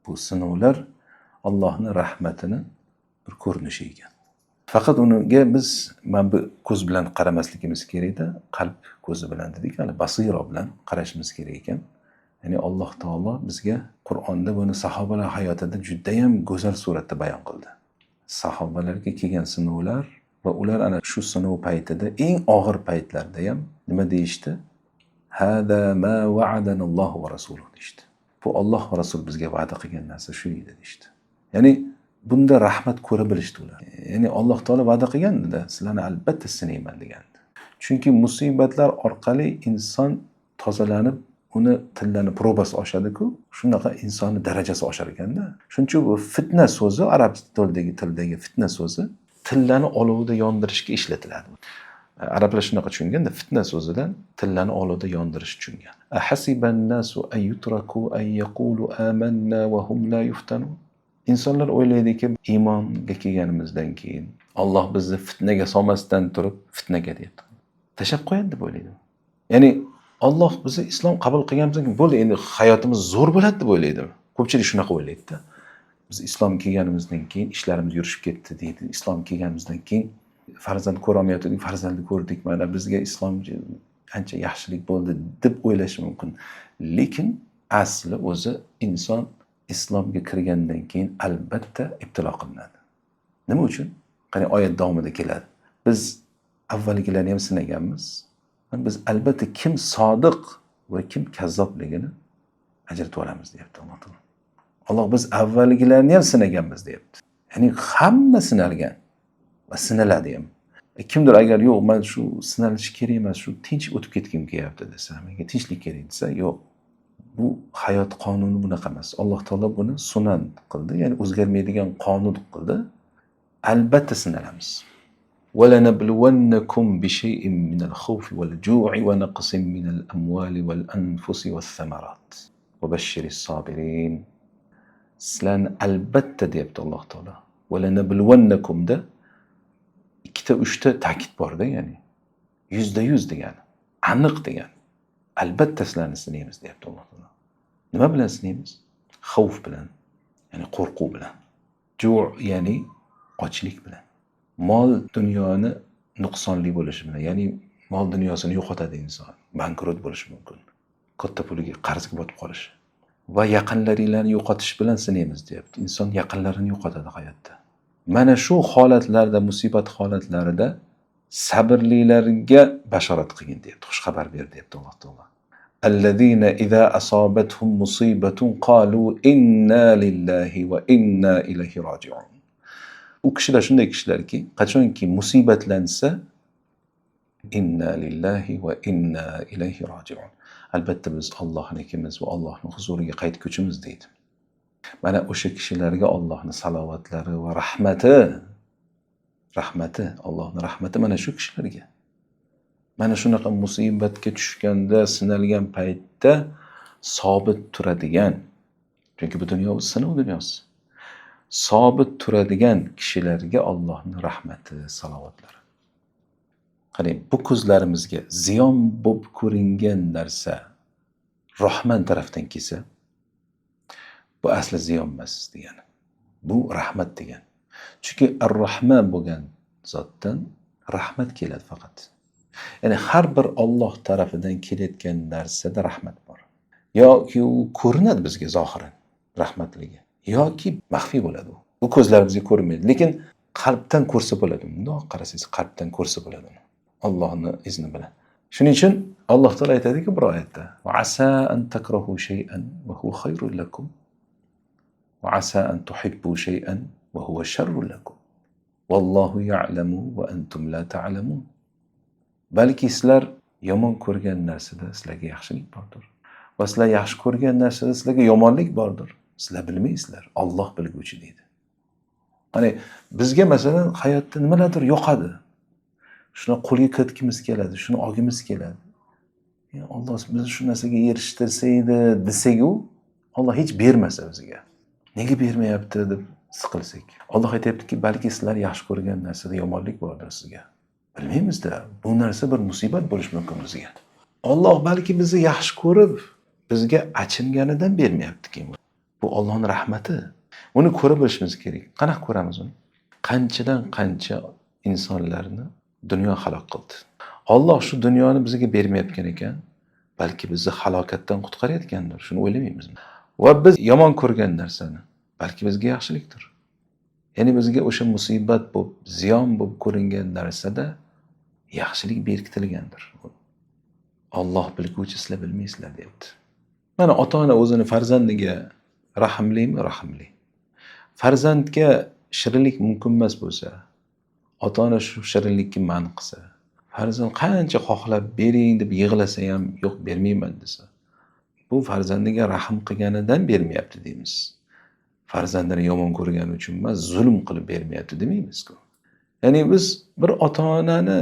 bu sinovlar Allohning rahmatini bir ko'rinishi ekan. Faqat unga biz mana bu ko'z bilan qaramasligimiz kerakda, qalb ko'zi bilan dedik, hali basiro bilan qarashimiz kerak ekan. Ya'ni Alloh taolo bizga Qur'onda buni sahobalar hayotida juda ham go'zal suratda bayon qildi. Sahobalarga kelgan sinovlar va ular ana shu sinov paytida, eng og'ir paytlarda ham nima deyishdi? Hada ma wa'adana Allohu va rasuluhu deyishdi. Bu Alloh va rasul bizga va'da qilgan narsa shu edi deyishdi. Ya'ni bunda rahmat ko'ra bilishdi ular. Ya'ni Alloh taolo va'da qilgandi-da, sizlarni albatta sinayman degandi. Chunki musibatlar orqali inson tozalanib, uni tillani probasi oshadi-ku, shunaqa insonning darajasi oshar ekanda. Shuning uchun bu fitna so'zi, arab tilidagi fitna so'zi tillani olovda yondirishga ishlatiladi. Arablar shunaqa tushunganda, fitna so'zidan tillani olovda yondirish tushungan. Ahasiban-nasu ay yutraku ay yaqulu amanna va hum la yuftanun. Insonlar o'ylaydiki, iymonga kelganimizdan keyin Alloh bizni fitnaga solmasdan turib fitnaga deyapti. Tashlab qo'yadi deb o'ylaydi. Ya'ni Alloh bizni islom qabul qilganimizdan keyin bo'ldi, endi hayotimiz zo'r bo'ladi deb o'ylaydi. Ko'pchilik shunaqa o'ylaydi-da. Biz islom kelganimizdan keyin ishlarimiz yurishib ketdi deydi. Islom kelganimizdan keyin farzand ko'ra olmayotgandik, farzandni ko'rdik, mana bizga islom ancha yaxshilik bo'ldi deb o'ylashi mumkin. Lekin asli o'zi inson islomga kirgandan keyin albatta ibtilo qilinadi. Nima uchun? Qarang, oyat davomida keladi. Biz avvalgilarni ham sinaganmiz. Biz albatta kim sodiq va kim kazzobligini ajratib olamiz deyapti Alloh taolo. Alloh biz avvalgilarni ham sinaganmiz deyapti. Ya'ni hamma sinalgan va sinaladi ham. Kimdir agar yo'q, men shu sinalish kerak emas, shu tinch o'tib ketgim kelyapti desa, menga tinchlik kerak desa, yo'q. Bu hayot qonuni bunaqa emas. Alloh taolo buni sunan qildi, ya'ni o'zgarmaydigan qonun qildi. Albatta sinalamiz. وَلَنَبْلُوَنَّكُمْ بِشَيْءٍ مِنَ الْخَوْفِ وَالْجُوعِ وَنَقْصٍ مِنَ الْأَمْوَالِ وَالْأَنْفُسِ وَالثَّمَرَاتِ وَبَشِّرِ الصَّابِرِينَ. Sizlarni albatta deyapti Alloh taolo. Va lanabluwannakumda ikkita uchta ta'kid borda, ya'ni 100% degani, aniq degani. Albatta sizlarni sinaymiz deyapti Alloh taolo. Nima bilan sinaymiz? Xavf bilan, ya'ni qo'rquv bilan. Ju', ya'ni ochlik bilan. Mol dunyoni nuqsonli bo'lishi bilan, ya'ni mol dunyosini yo'qotadi inson, bankrot bo'lishi mumkin. Katta puliga qarzga botib qolishi. Va yaqinlaringlarni yo'qotish bilan sinaymiz deyapti. Inson yaqinlarini yo'qotadi hayotda. Mana shu holatlarda, musibat holatlarida sabrlilarga bashorat qilgin deyapti, xushxabar ber deyapti Alloh taolo. Allazina iza asobathum musibatun qalu inna lillahi va inna ilayhi roji'un. U kishilar shunday kishilarki, qachonki musibatlansa, inna lillahi va inna ilayhi roji'un. Albatta biz Allohnikimiz va Allohning huzuriga qaytguchimiz deydi. Mana o'sha kishilarga Allohning salovatlari va rahmati, rahmati, Allohning rahmati mana shu kishilarga. Mana shunaqa musibatga tushganda, sinalgan paytda sobit turadigan, chunki bu dunyo sinov dunyosi. Sobit turadigan kishilarga Allohning rahmati, salovatlari. Qarang, bu ko'zlarimizga ziyon bo'lib ko'ringan narsa Rahman tarafdan kelsa, bu asli ziyon emas degani. Bu rahmat degani. Chunki Ar-Rahman bo'lgan zotdan rahmat keladi faqat. Ya'ni har bir Alloh tarafidan kelayotgan narsada rahmat bor. Yoki u ko'rinadi bizga zohiran rahmatligi, yoki maxfiy bo'ladi u. Bu ko'zlarimizga ko'rinmaydi, lekin qalbdan ko'rsa bo'ladi. Bundoq qarasangiz qalbdan ko'rsa bo'ladi uni. Allohning izni bilan. Shuning uchun Alloh taolo aytadiki bir oyatda: "Va asa an takrahu shay'an va huwa khayrun lakum va asa an tuhibbu shay'an va huwa sharrun lakum. Vallohu ya'lamu va antum la ta'lamun." Balki sizlar yomon ko'rgan narsada sizlarga yaxshilik bordir. Va sizlar yaxshi ko'rgan narsada sizlarga yomonlik bordir. Sizlar bilmaysizlar, Alloh bilguvchi deydi. Hani bizga masalan hayotda nimalardir yoqadi. Shuni qo'lga kiritgimiz keladi, shuni olgimiz keladi. Ya Alloh bizni shu narsaga erishtirsa edi desak-u, Alloh hech bermasa bizga. Nega bermayapti deb siqilsak. Alloh aytayaptiki, balki sizlar yaxshi ko'rgan narsada yomonlik bordir sizga. Bilmaymizda, bu narsa bir musibat bo'lishi mumkin bizga. Alloh balki bizni yaxshi ko'rib, bizga achinganidan bermayapti keyin. Bu Allohning rahmati. Uni ko'ra bilishimiz kerak. Qanaqa ko'ramiz uni? Qanchadan qancha insonlarni dunyo halok qildi. Alloh shu dunyoni bizga bermayotgan ekan, balki bizni halokatdan qutqarayotgandir. Shuni o'ylamaymizmi? Va biz yomon ko'rgan narsani balki bizga yaxshilikdir. Ya'ni bizga o'sha musibat bo'lib, ziyon bo'lib ko'ringan narsada yaxshilik berkitilgandir. Alloh bilguvchi, sizlar bilmaysizlar deyapti. Mana ota-ona o'zini farzandiga rahimlimi? Rahimli. Farzandga shirinlik mumkin emas bo'lsa, ota-ona shu shirinlikka man qilsa, farzand qancha xohlab bering deb yig'lasa ham yo'q bermayman desa, bu farzandiga rahm qilganidan bermayapti deymiz. Farzandini yomon ko'rgani uchun emas, zulm qilib bermayapti demaymiz-ku. Ya'ni biz bir ota-onani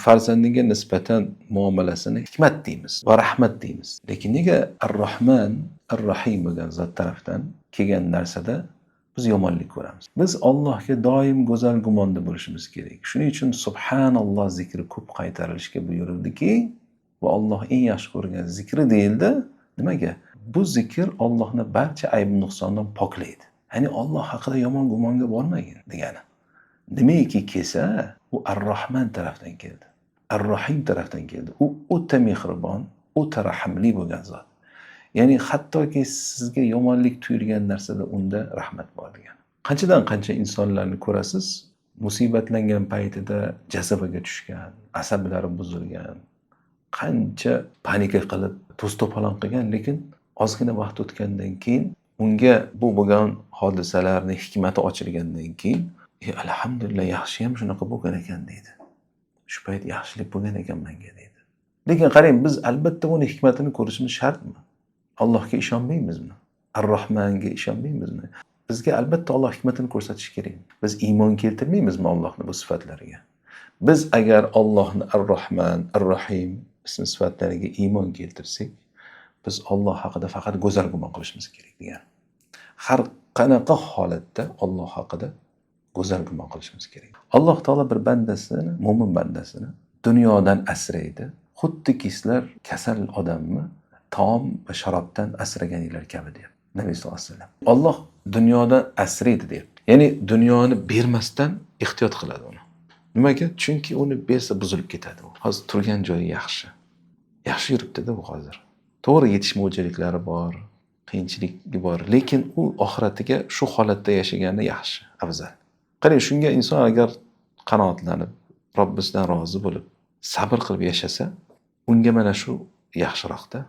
farzandiga nisbatan muomalasini hikmat deymiz va rahmat deymiz. Lekin nega Ar-Rahman, Ar-Rahim bo'lgan zot tarafdan kelgan narsada biz yomonlik ko'ramiz? Biz Allohga doim go'zal gumonda bo'lishimiz kerak. Shuning uchun subhanalloh zikri ko'p qaytarilishga buyurildiki, va Alloh eng yaxshi ko'rgan zikri deyildi. Nimaga? Bu zikr Allohni barcha ayb nuqsondan poklaydi. Ya'ni Alloh haqida yomon gumonga bormagin degani. Nimaiki kelsa, u Ar-Rahman tarafdan keldi. Ar-Rahim tarafdan keldi. U o'ta mehribon, o'ta rahimli bo'lgan zot. Ya'ni hattoki sizga yomonlik tuyulgan narsada unda rahmat bor degan. Qanchadan qancha insonlarni ko'rasiz, musibatlangan paytida jazabaga tushgan, asablari buzilgan, qancha panika qilib, to's-to'polon qilgan, lekin ozgina vaqt o'tgandan keyin unga bu bo'lgan hodisalarning hikmati ochilgandan keyin, alhamdulillah, yaxshi ham shunaqa bo'lgan ekan deydi. Shu payt yaxshilik bo'lgan ekan menga deydi. Lekin qarang, biz albatta uni hikmatini ko'rishimiz shartmi? Allohga ishonmaymizmi? Ar-Rahmanga ishonmaymizmi? Bizga albatta Alloh hikmatini ko'rsatishi kerak. Biz iymon keltirmaymizmi Allohning bu sifatlariga? Biz agar Allohni Ar-Rahman, Ar-Rahim ism sifatlariga iymon keltirsak, biz Alloh haqida faqat go'zal gumon qilishimiz kerak degan. Har Qanaqa holatda Alloh haqida go'zal gumon qilishimiz kerak? Alloh taolo bir bandasini, mo'min bandasini dunyodan asraydi. Xuddiki sizlar kasal odamni taom va sharobdan asraganinglar kabi deyapti Nabiy sallallohu alayhi vasallam. Alloh dunyodan asraydi deyapti. Ya'ni dunyoni bermasdan ehtiyot qiladi uni. Nimaga? Chunki uni bersa buzilib ketadi u. Hozir turgan joyi yaxshi. Yaxshi yuribdi-da u hozir. To'g'ri, yetishmovchiliklari bor, qiyinchiligi bor, lekin u oxiratiga shu holatda yashagani yaxshi, afzal. Qarang, shunga inson agar qanoatlanib, Robbisidan rozi bo'lib, sabr qilib yashasa, unga mana shu yaxshiroqda.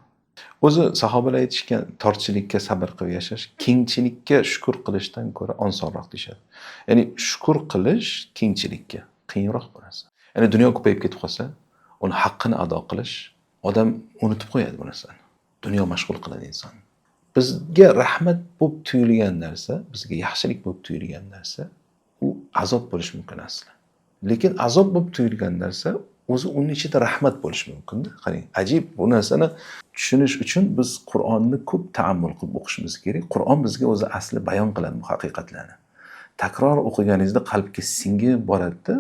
O'zi sahobalar aytishgan, torchilikka sabr qilib yashash kengchilikka shukur qilishdan ko'ra osonroq deyishadi. Ya'ni shukur qilish kengchilikka qiyinroq bu narsa. Ya'ni dunyo ko'payib ketib qolsa, uni haqqini ado qilish, odam unutib qo'yadi bu narsani. Dunyo mashg'ul qiladi insonni. Bizga rahmat bo'lib tuyulgan narsa, bizga yaxshilik bo'lib tuyulgan narsa, u azob bo'lishi mumkin asli. Lekin azob bo'lib tuyulgan narsa o'zi uning ichida rahmat bo'lishi mumkin-da. Qarang, ajib bu narsani tushunish uchun biz Qur'onni ko'p ta'ammul qilib o'qishimiz kerak. Qur'on bizga o'zi asli bayon qiladi bu haqiqatlarni. Takror o'qiganingizda qalbga singib boradi-da,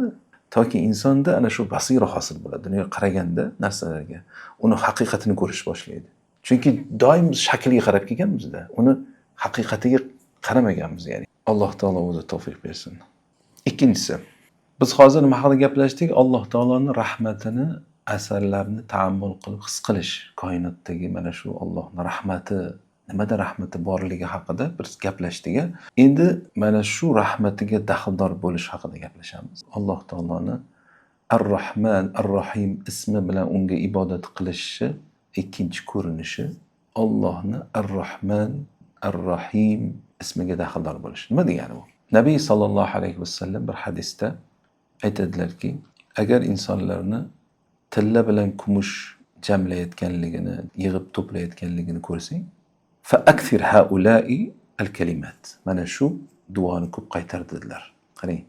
toki insonda ana shu basira hosil bo'ladi. Dunyoga qaraganda narsalarga uni haqiqatini ko'rish boshlaydi. Chunki doim shakliga qarab kelganmiz-da, uni haqiqatiga qaramaganmiz ya'ni. Alloh taolo o'zi tavfiq bersin. Ikkinchisi, biz hozir nima haqida gaplashdik? Alloh taoloning rahmatini, asarlarni ta'ammul qilib his qilish, koinotdagi mana shu Allohning rahmati, nimada rahmati borligi haqida biz gaplashdik. Endi mana shu rahmatiga daxldor bo'lish haqida gaplashamiz. Alloh taoloni Ar-Rahman, Ar-Rahim ismi bilan unga ibodat qilishi ikkinchi ko'rinishi Allohni Ar-Rahman, Ar-Rahim ismiga daxldor bo'lish. Nima degani bu? Nabiy sallallohu alayhi vasallam bir hadisda aytadilarki, agar insonlarni tilla bilan kumush jamlayotganligini, yig'ib to'playotganligini ko'rsang, fa akthir haula'i al-kalimat. Mana shu duoni ko'p qaytar dedilar. Qarang,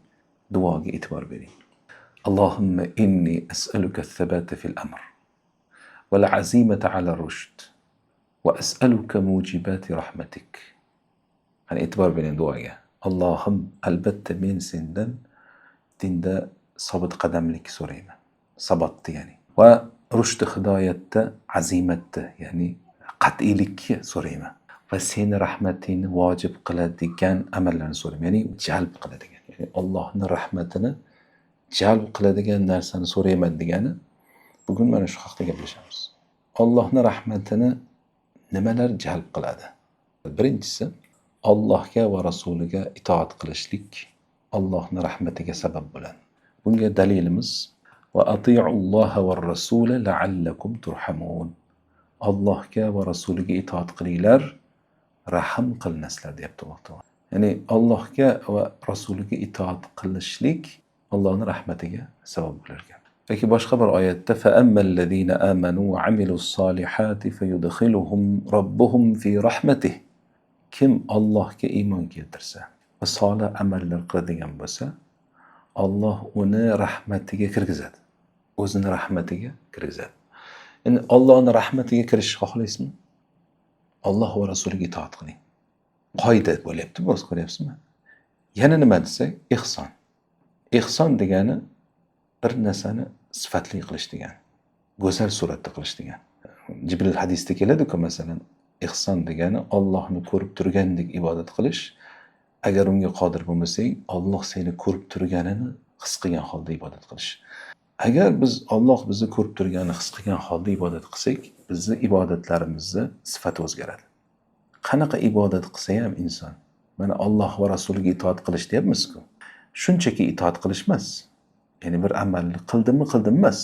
duoga e'tibor bering. Allohumma inni as'aluka ath-thabata fil amr wal 'azimata 'ala ar-rushd va as'aluka mujibati rahmatik. Qani e'tibor bering duoga. Allohim, albatta men sendan dinda sobit qadamlik so'rayman. Sabot degani. Va rushd hidoyatda azimatda, ya'ni qat'iylikka so'rayman. Va seni rahmatingni vojib qiladigan amallarni so'rayman, ya'ni jalb qiladigan, ya'ni Allohning rahmatini jalb qiladigan narsani so'rayman degani. Bugun mana shu haqda gaplashamiz. Allohning rahmatini nimalar jalb qiladi? Birinchisi, Allohga va rasuliga itoat qilishlik Allohning rahmatiga sabab bo'ladi. Bunga dalilimiz va ati'ulloha va rasula la'allakum turhamun. Allohga va rasuliga itoat qilinglar, rahm qilinasizlar deyapti Alloh taolo. Ya'ni Allohga va rasuliga itoat qilishlik Allohning rahmatiga sabab bo'lar ekan. Yoki boshqa bir oyatda fa ammallazina amanu va amilus solihati fayudkhiluhum robbuhum fi rahmatihi. Kim Allohga iymon keltirsa va solih amallar qiladigan bo'lsa, Alloh uni rahmatiga kirgizadi. O'zini rahmatiga kirgizadi. Endi Allohning rahmatiga kirishni xohlaysizmi? Alloh va rasuliga itoat qiling. Qoida bo'lyapti, bu ko'ryapsizmi? Yana nima desak, ihson. Ihson degani bir narsani sifatli qilish degani, go'zal suratda qilish degani. Jibril hadisda keladi-ku, masalan, ihson degani Allohni ko'rib turgandek ibodat qilish. Agar unga qodir bo'lmasang, Alloh seni ko'rib turganini his qilgan holda ibodat qilish. Agar biz Alloh bizni ko'rib turganini his qilgan holda ibodat qilsak, bizni ibodatlarimizni sifati o'zgaradi. Qanaqa ibodat qilsa ham inson, mana Alloh va rasuliga itoat qilish deyapmiz-ku. Shunchaki itoat qilish emas. Ya'ni bir amalni qildimmi, qildim emas,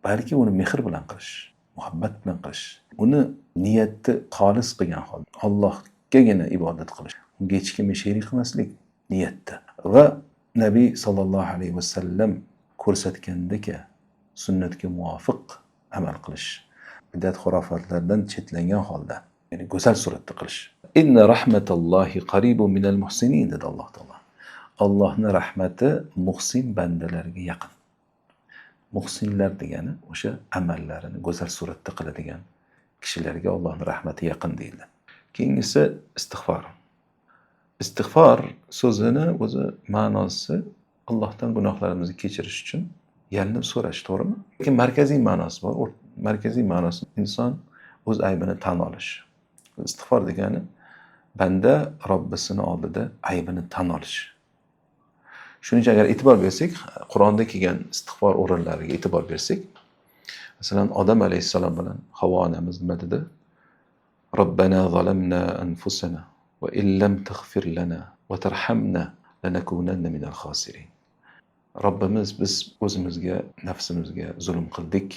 balki uni mehr bilan qilish, muhabbat bilan qilish, uni niyatni xolis qilgan holda Allohgagina ibodat qilish, unga hech kimni sherik qilmaslik niyatda. Va Nabiy sallallohu alayhi vasallam ko'rsatgandek sunnatga muvofiq amal qilish, bidat xurofatlardan chetlangan holda, ya'ni go'zal suratda qilish. Inna rahmatallohi qaribun minal muhsinin dedi Alloh taolo. Allohning rahmati muhsin bandalarga yaqin. Muhsinlar degani o'sha amallarini go'zal suratda qiladigan kishilarga Allohning rahmati yaqin deyiladi. Keyingisi istig'for. Istig'for so'zini o'zi ma'nosi Allohdan gunohlarimizni kechirish uchun yalinib so'rash, to'g'rimi? Lekin markaziy ma'nosi bor. Markaziy ma'nosi inson o'z aybini tan olish. Istig'for degani banda Robbisini oldida aybini tan olish. Shuning uchun agar e'tibor bersak, Qur'onda kelgan istig'for o'rinlariga e'tibor bersak, masalan, Odam alayhissalom bilan Havvo onamiz nima dedi? Robbana zalamna anfusana va illam taghfir lana va tarhamna lanakunanna minal khosirin. Robbimiz, biz o'zimizga, nafsimizga zulm qildik.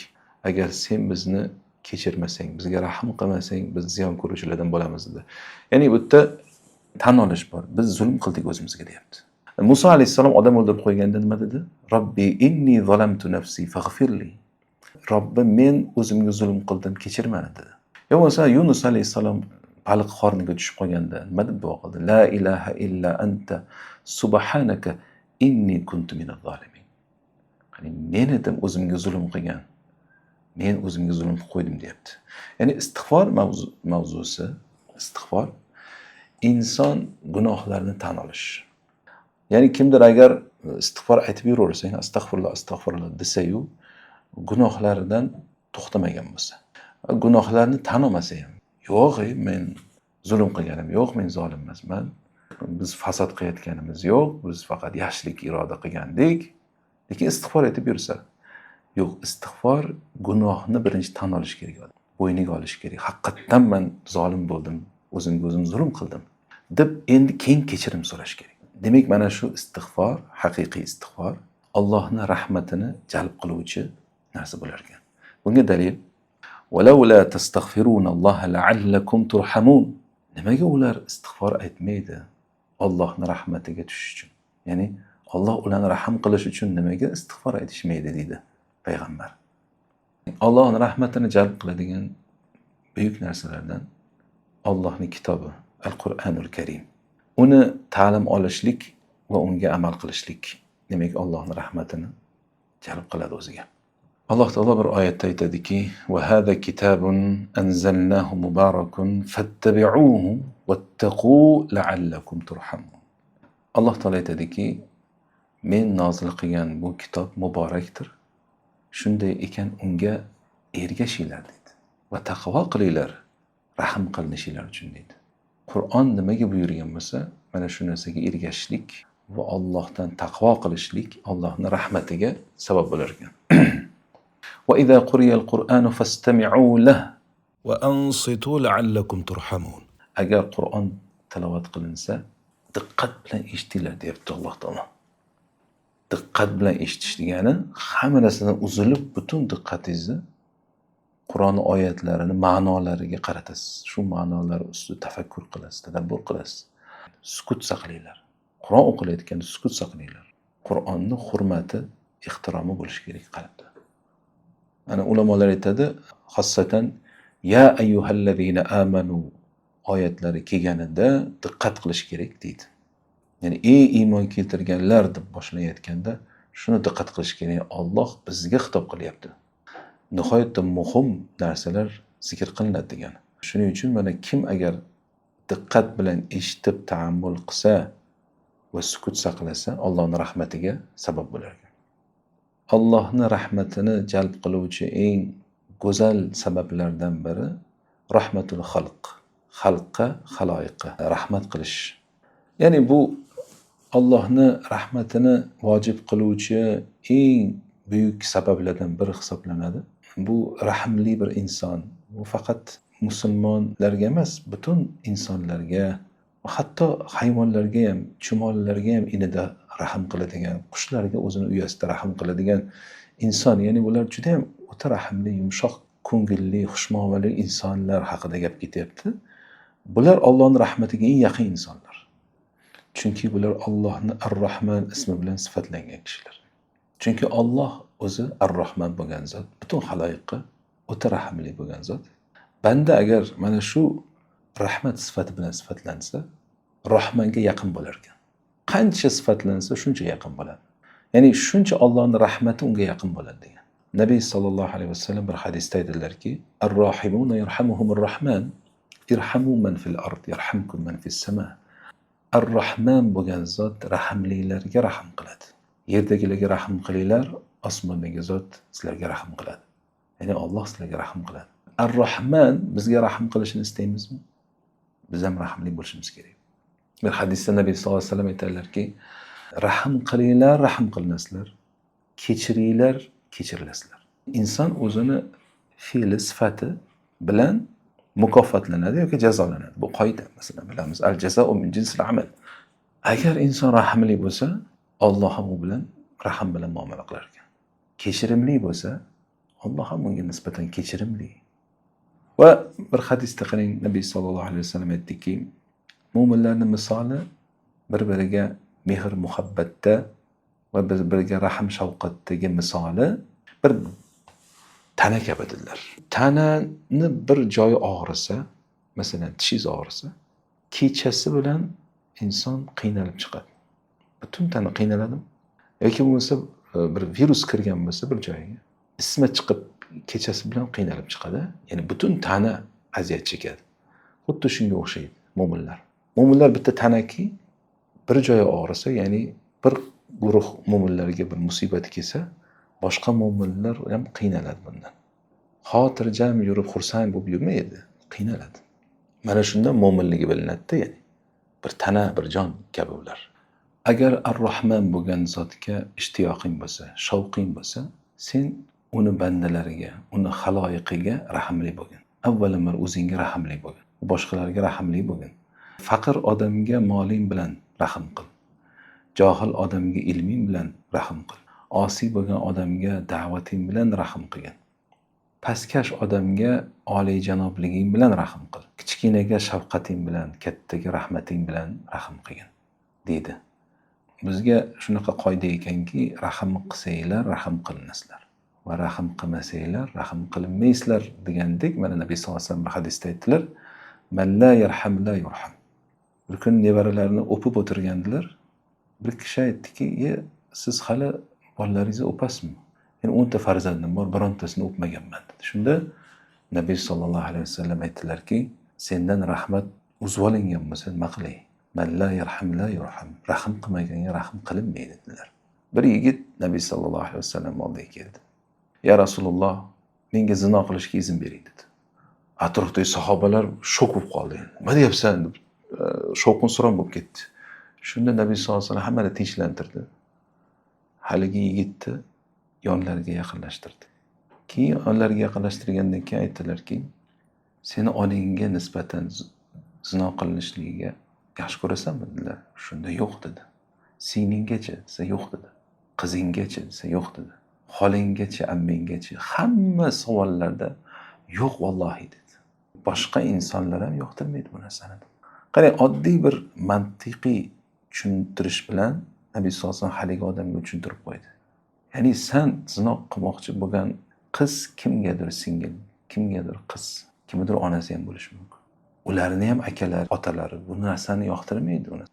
Agar sen bizni kechirmasang, bizga rahm qilmasang, biz ziyon ko'ruvchilardan bo'lamiz dedi. Ya'ni bu yerda tan olish bor. Biz zulm qildik o'zimizga deyapti. Musa alayhissalom odam o'ldirib qo'yganda nima dedi? Robbi inni zalamtu nafsi faghfirli. Robbim, men o'zimga zulm qildim, kechir meni dedi. Yo bo'lmasa Yunus alayhissalom baliq qorniga tushib qolganda nima deb duo qildi? La ilaha illa anta subhanaka inni kuntu minaz zolimin. Ya'ni men edim o'zimga zulm qilgan. Men o'zimga zulm qilib qo'ydim deyapti. Ya'ni istig'for mavzusi, istig'for inson gunohlarini tan olish. Ya'ni kimdir agar istig'for aytib yuraversa, ya'ni astag'firulloh, astag'firulloh desa-yu, gunohlaridan to'xtamagan bo'lsa, gunohlarni tan olmasa ham, yo'q, men zulm qilganim yo'q, men zolim emasman, biz fasod qilayotganimiz yo'q, biz faqat yaxshilik iroda qilgandik, lekin istig'for aytib yursa, yo'q, istig'for gunohni birinchi tan olish kerak, bo'yniga olish kerak. Haqiqatdan men zolim bo'ldim, o'zimga o'zim zulm qildim deb endi keyin kechirim so'rash kerak. Demak, mana shu istig'for, haqiqiy istig'for Allohning rahmatini jalb qiluvchi narsa bo'lar ekan. Bunga dalil: "Valawla tastaghfirunalloha la'allakum turhamun." Nimaga ular istig'for aytmaydi? Allohning rahmatiga tushish uchun. Ya'ni Alloh ularni rahm qilish uchun nimaga istig'for aytishmaydi deydi payg'ambar. Allohning rahmatini jalb qiladigan buyuk narsalardan Allohning kitobi Al-Qur'onul Karim. Uni ta'lim olishlik va unga amal qilishlik, demak Allohning rahmatini jalb qiladi o'ziga. Alloh taolo bir oyatda aytadiki: "Va hada kitabun anzalnahu mubarakun fattabi'uhu wattaqu la'allakum turhamun." Alloh taolo aytadiki, men nozil qilgan bu kitob muborakdir. Shunday ekan unga ergashinglar deydi. Va taqvo qilinglar, rahm qilinishinglar uchun deydi. Qur'on nimaga buyurgan bo'lsa, mana shu narsaga ergashishlik va Allohdan taqvo qilishlik Allohning rahmatiga sabab bo'lar ekan. Va idza quriyal Qur'anu fastami'u lahu va ansitu la'allakum turhamun. Agar Qur'on tilovat qilinsa, diqqat bilan eshitinglar deyapti Alloh taolo. Diqqat bilan eshitish degani hamma narsadan uzilib, butun diqqatingizni Qur'on oyatlarini ma'nolariga qaratasiz. Shu ma'nolar ustida tafakkur qilasiz, tadabbur qilasiz. Sukut saqlanglar. Qur'on o'qilayotganda sukut saqlanglar. Qur'onning hurmati, ehtiromi bo'lishi kerak qalbda. Ana ulamolar aytadi, xossatan ya ayyuhallazina amanu oyatlari kelganida diqqat qilish kerak deydi. Ya'ni ey iymon keltirganlar deb boshlanayotganda shuni diqqat qilish kerak. Alloh bizga xitob qilyapti. Nihoyatda muhim narsalar zikr qilinadi degani. Shuning uchun mana kim agar diqqat bilan eshitib ta'ammul qilsa va sukut saqlasa, Allohning rahmatiga sabab bo'lar ekan. Allohning rahmatini jalb qiluvchi eng go'zal sabablardan biri rahmatul xalq. Xalqqa, xaloyiqqa rahmat qilish. Ya'ni bu Allohning rahmatini vojib qiluvchi eng buyuk sabablardan biri hisoblanadi. Bu rahmli bir inson. Bu faqat musulmonlarga emas, butun insonlarga, hatto hayvonlarga ham, chumolilarga ham inida rahm qiladigan, qushlarga o'zini uyasida rahm qiladigan inson. Ya'ni bular juda ham o'ta rahmli, yumshoq ko'ngilli, xushmuomalali insonlar haqida gap ketyapti. Bular Allohning rahmatiga eng yaqin insonlar. Chunki bular Allohning Ar-Rahman ismi bilan sifatlangan kishilar. Chunki Alloh o'zi Ar-Rahman bo'lgan zot, butun xaloyiqqa o'ta rahmli bo'lgan zot. Banda agar mana shu rahmat sifati bilan sifatlansa, Rahmanga yaqin bo'lar ekan. Qancha sifatlansa shuncha yaqin bo'ladi. Ya'ni shuncha Allohning rahmati unga yaqin bo'ladi degan. Nabiy sallallohu alayhi vasallam bir hadisda aytadilarki, Ar-rohimuna yarhamuhumur rahman, irhamu man fil ard yarhamkum man fis sama. Ar-Rahman bo'lgan zot rahimlilarga rahm qiladi. Yerdagilarga rahm qilinglar, osmondagi zot sizlarga rahm qiladi. Ya'ni Alloh sizlarga rahm qiladi. Ar-Rahman bizga rahm qilishini istaymizmi? Biz ham rahimli bo'lishimiz kerak. Bir hadisda Nabiy sollallohu alayhi vasallam aytadilarki, rahm qilinglar, rahm qilinasizlar. Kechiringlar, kechirilasizlar. Inson o'zini fe'li, sifati bilan mukofotlanadi yoki jazolanadi. Bu qoida, masalan, bilamiz. Al jazau min jinsil amal. Agar inson rahimli bo'lsa, Alloh ham u bilan rahm bilan muomala qilar ekan. Kechirimli bo'lsa, Alloh ham unga nisbatan kechirimli. Va bir hadisda qarang, Nabiy sollallohu alayhi vasallam aytdiki, mo'minlarning misoli bir-biriga mehr muhabbatda va bir-biriga rahm shafqatdagi misoli bir tana kabi dedilar. Tanani bir joyi og'risa, masalan, tishingiz og'risa, kechasi bilan inson qiynalib chiqadi. Butun tana qiynaladimi? Yoki bo'lmasa bir virus kirgan bo'lsa bir joyiga, isitma chiqib kechasi bilan qiynalib chiqadi. Ya'ni butun tana aziyat chekadi. Xuddi shunga o'xshaydi mo'minlar. Mo'minlar bitta tanaki, bir joyi og'risa, ya'ni bir guruh mo'minlarga bir musibat kelsa, boshqa mo'minlar ham qiynaladi bundan. Xotirjam yurib, xursand bo'lib yurmaydi, qiynaladi. Mana shundan mo'minligi bilinadi-da, ya'ni bir tana, bir jon kabi ular. Agar Ar-Rahman bo'lgan zotga ishtiyoqing bo'lsa, shavqing bo'lsa, sen uni bandalariga, uni xaloyiqiga rahimli bo'lgin. Avvalambor o'zingga rahimli bo'lgin, boshqalarga rahimli bo'lgin. Faqir odamga moling bilan rahm qil. Johil odamga ilming bilan rahm qil. Osiy bo'lgan odamga da'vating bilan rahm qilgin. Pastkash odamga oliyjanobliging bilan rahm qil. Kichkinaga shafqating bilan, kattaga rahmating bilan rahm qilgin, deydi. Bizga shunaqa qoida ekanki, rahm qilsanglar rahm qilinasizlar va rahm qilmasanglar rahm qilinmaysizlar degandek, mana Nabiy sollallohu alayhi vasallam bir hadisda aytdilar: "Man la yarham la yurham." Bir kun nevaralarini o'pib o'tirgandilar. Bir kishi aytdiki, siz hali bolalaringizni o'pasizmi? Men 10 ta farzandim bor, birontasini o'pmaganman dedi. Shunda Nabiy sollallohu alayhi vasallam aytdilarki, sendan rahmat uzib olingan bo'lsa nima qilay? Man la yarham la yurham. Rahm qilmaganga rahm qilinmaydi dedilar. Bir yigit Nabiy sollallohu alayhi vasallam oldiga keldi. Ya Rasululloh, menga zino qilishga izn bering dedi. Atrofdagi sahobalar shok bo'lib qoldi. Nima deyapsan deb shovqin-suron bo'lib ketdi. Shunda Nabiy sollallohu alayhi vasallam hammani tinchlantirdi. Haligi yigitni yonlariga yaqinlashtirdi. Keyin yonlariga yaqinlashtirgandan keyin aytdilarki, seni onangga nisbatan zino qilinishligiga yaxshi ko'rasanmi dedilar. Shunda yo'q dedi. Singlinggacha desa yo'q dedi. Qizinggacha desa yo'q dedi. Xolanggacha, ammanggacha, hamma savollarda yo'q vallohi dedi. Boshqa insonlar ham yoqtirmaydi bu narsani. Qarang, oddiy bir mantiqiy tushuntirish bilan Nabiy sollallohu alayhi vasallam haligi odamga tushuntirib qo'ydi. Ya'ni sen zino qilmoqchi bo'lgan qiz kimgadir singil, kimgadir qiz, kimgadir onasi ham bo'lishi mumkin. Ularni ham akalari, otalari bu narsani yoqtirmaydi uni.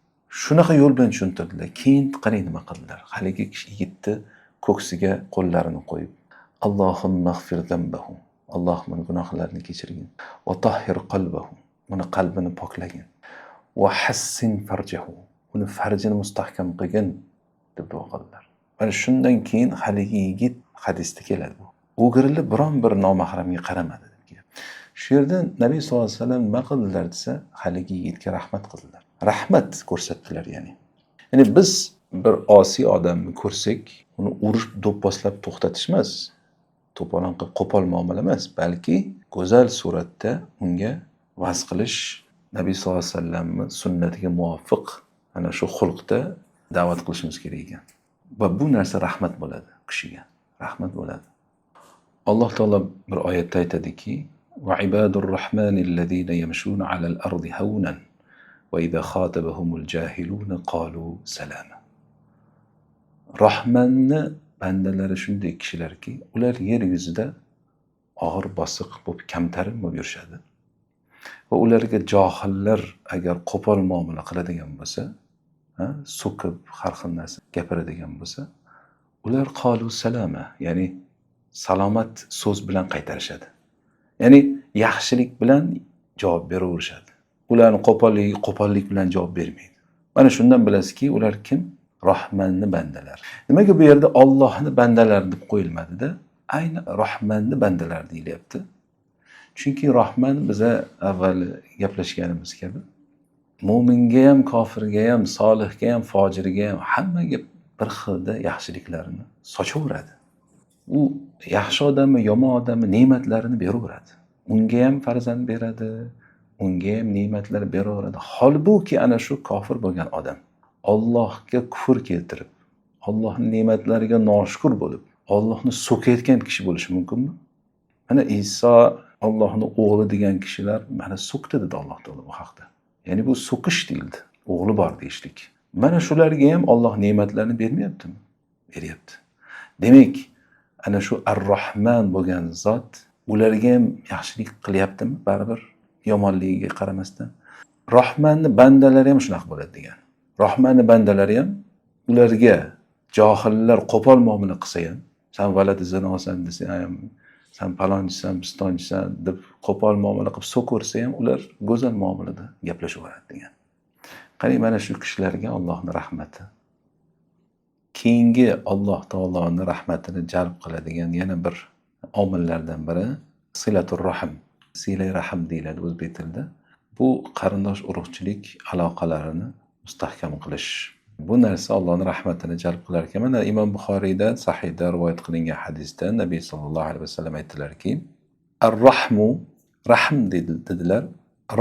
Shunaqa yo'l bilan tushuntirdilar. Keyin qarang nima qildilar. Haligi kishi yigitni ko'ksiga qo'llarini qo'yib, Allohumma g'fir zambahu. Alloh uni gunohlarini kechirgin. Va tahhir qalbahu. Uni qalbini poklagin. Va hassin farjahu. Uni farjini mustahkam qilgin deb duo qildilar. Mana shundan keyin haligi yigit, hadisda keladi bu, o'girilib biron bir nomahramga qaramadi deb keladi. Shu yerda Nabiy sollallohu alayhi vasallam nima qildilar desa, haligi yigitga rahmat qildilar. Rahmat ko'rsatdilar ya'ni. Ya'ni biz bir osiy odamni ko'rsak, uni urib do'pposlab to'xtatish emas, to'polon qilib qo'pol muomala emas, balki go'zal suratda unga va'z qilish, Nabiy sollallohu alayhi vasallamning sunnatiga muvofiq ana shu xulqda da'vat qilishimiz kerak ekan. Va bu narsa rahmat bo'ladi kishiga, rahmat bo'ladi. Alloh taolo bir oyatda aytadiki, va ibadur rahmanillazina yamshuna alal ardi hawnan va iza xotabahumul jahiluna qalu salama. Rahmanni bandalari shunday kishilarki, ular yer yuzida og'ir bosiq bo'lib, kamtarin bo'lib yurishadi. Va ularga johillar agar qo'pol muomala qiladigan bo'lsa, so'kib har xil narsa gapiradigan bo'lsa, ular qalu salama, ya'ni salomat so'z bilan qaytarishadi. Ya'ni yaxshilik bilan javob beraverishadi. Ularni qo'pollik bilan javob bermaydi. Mana shundan bilasizki, ular kim? Rahmanni bandalari. Nimaga bu yerda Allohni bandalari deb qo'yilmadi-da? Ayni Rahmanni bandalari deyilyapti. Chunki Rahman biza avval gaplashganimiz kabi mo'minga ham, kofirga ham, solihga ham, fojirga ham, hammaga bir xilda yaxshiliklarni sochaveradi. U yaxshi odammi, yomon odammi, ne'matlarini beraveradi. Unga ham farzand beradi, unga ham ne'matlar beraveradi. Holbuki ana shu kofir bo'lgan odam Allohga kufr keltirib, Allohning ne'matlariga noshukur bo'lib, Allohni so'kayotgan kishi bo'lishi mumkinmi? Mana Iso Allohning o'g'li degan kishilar mana so'kdi dedi Alloh taolo bu haqda. Ya'ni bu so'kish deyildi, o'g'li bor deyishlik. Mana shularga ham Alloh ne'matlarni bermayaptimi? Beryapti. Demak, ana shu Ar-Rahman bo'lgan zot ularga ham yaxshilik qilyaptimi baribir yomonligiga qaramasdan? Rahmanni bandalari ham shunaqa bo'ladi degan. Rahmanni bandalari ham ularga johillar qo'pol muomala qilsa ham, san valadi zinosan desa ham, san palonchisan, pistonchisan deb qo'pol muomala qilib so'kaversa ham, ular go'zal muomalada gaplashaveradi degan. Qarang, mana shu kishilarga Allohning rahmati. Keyingi Alloh taoloning rahmatini jalb qiladigan yana bir omillardan biri silatur rahm. Silay rahm deyiladi o'zbek tilida. Bu qarindosh urug'chilik aloqalarini mustahkam qilish. Bu narsa Allohning rahmatini jalb qilar ekan. Mana Imom Buxoriyda sahihda rivoyat qilingan hadisda Nabiy sallallohu alayhi vasallam aytdilarki, ar-rahmu, rahm dedilar,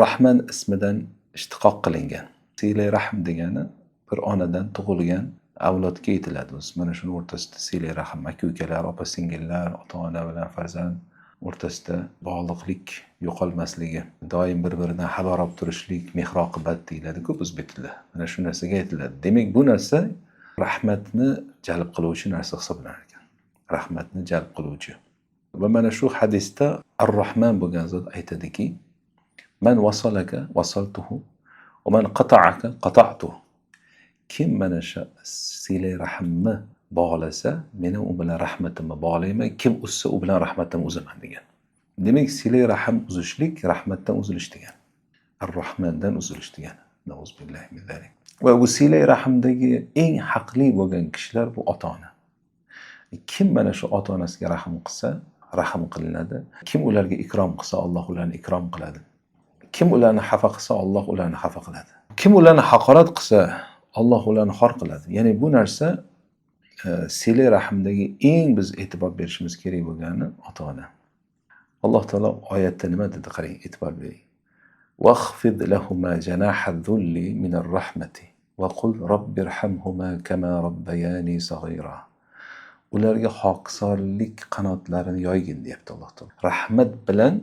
Rahman ismidan ishtiqoq qilingan. Silay rahm degani bir onadan tug'ilgan avlodga aytiladi. O'zi mana shuni o'rtasida silay rahm, aka-ukalar, opa-singillar, ota-ona bilan farzand o'rtasida bog'liqlik yo'qolmasligi, doim bir-biridan xabar olib turishlik, mehr-oqibat deyiladi-ku o'zbek tilida. Mana shu narsaga aytiladi. Demak, bu narsa rahmatni jalb qiluvchi narsa hisoblanar ekan. Rahmatni jalb qiluvchi. Va mana shu hadisda Ar-Rahman bo'lgan zot aytadiki, man vasalaka vasaltuhu va man qata'aka qata'tuhu. Kim mana shu silay rahmni bog'lasa, men u bilan rahmatimni bog'layman, kim uzsa u bilan rahmatimni uzaman degan. Demak, silay rahm uzishlik rahmatdan uzilish degan. Ar-Rahmandan uzilish degan. Nauzubillahi min zalik. Va bu silay rahmdagi eng haqli bo'lgan kishilar bu ota-ona. Kim mana shu ota-onasiga rahm qilsa, rahm qilinadi. Kim ularga ikrom qilsa, Alloh ularni ikrom qiladi. Kim ularni xafa qilsa, Alloh ularni xafa qiladi. Kim ularni haqorat qilsa, Alloh ularni xor qiladi. Ya'ni bu narsa silay rahmdagi eng biz e'tibor berishimiz kerak bo'lgani ota-ona. Alloh taolo oyatda nima dedi, qarang, e'tibor bering. Vaxfid lahuma janaha dhulli minar rahmati va qul robbirhamhuma kama robbayani saghira. Ularga hokisorlik qanotlarini yoygin deyapti Alloh taolo. Rahmat bilan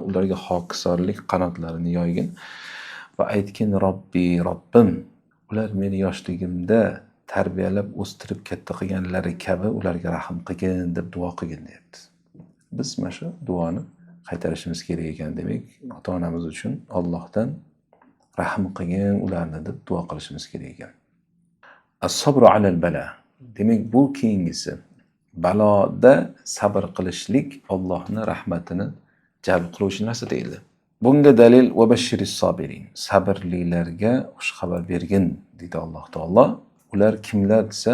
ularga hokisorlik qanotlarini yoygin va aytgin Robbi, Robbim, ular meni yoshligimda tarbiyalab o'stirib katta qilganlari kabi ularga rahm qilgin deb duo qilgin deyapti. Biz mana shu duoni qaytarishimiz kerak ekan. Demak, ota-onamiz uchun Allohdan rahm qilgin ularni deb duo qilishimiz kerak ekan. As-sabru alal bala. Demak, bu keyingisi baloda sabr qilishlik Allohning rahmatini jalb qiluvchi narsa deyildi. Bunga dalil va bashiris sobirin. Sabrlilarga xush xabar bergin deydi Alloh taolo. Ular kimlar desa,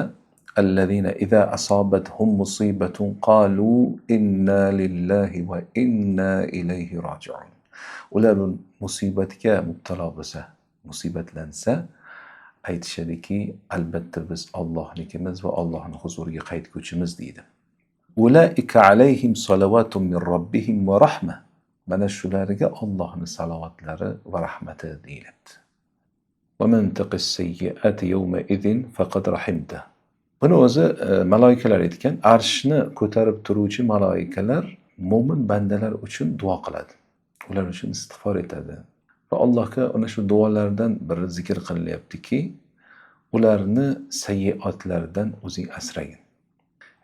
allazina iza asobathum musibatun qalu inna lillahi va inna ilayhi roji'un. Ular musibatga mubtalo bo'lsa, musibatlansa, aytishadiki, albatta biz Allohnikimiz va Allohning huzuriga qaytguvchimiz deydi. Ulaika alayhim salavatun min robbihim va rahma. Mana shularga Allohning salovatlari va rahmati deyilyapti. Va man taqis sayyiati yawma idin faqad rahimta. Buni o'zi maloikalar aytgan, arshni ko'tarib turuvchi maloikalar mo'min bandalar uchun duo qiladi. Ular uchun istig'for etadi. Va Allohga ana shu duolardan biri zikr qilinyaptiki, ularni sayyiotlardan o'zing asragin.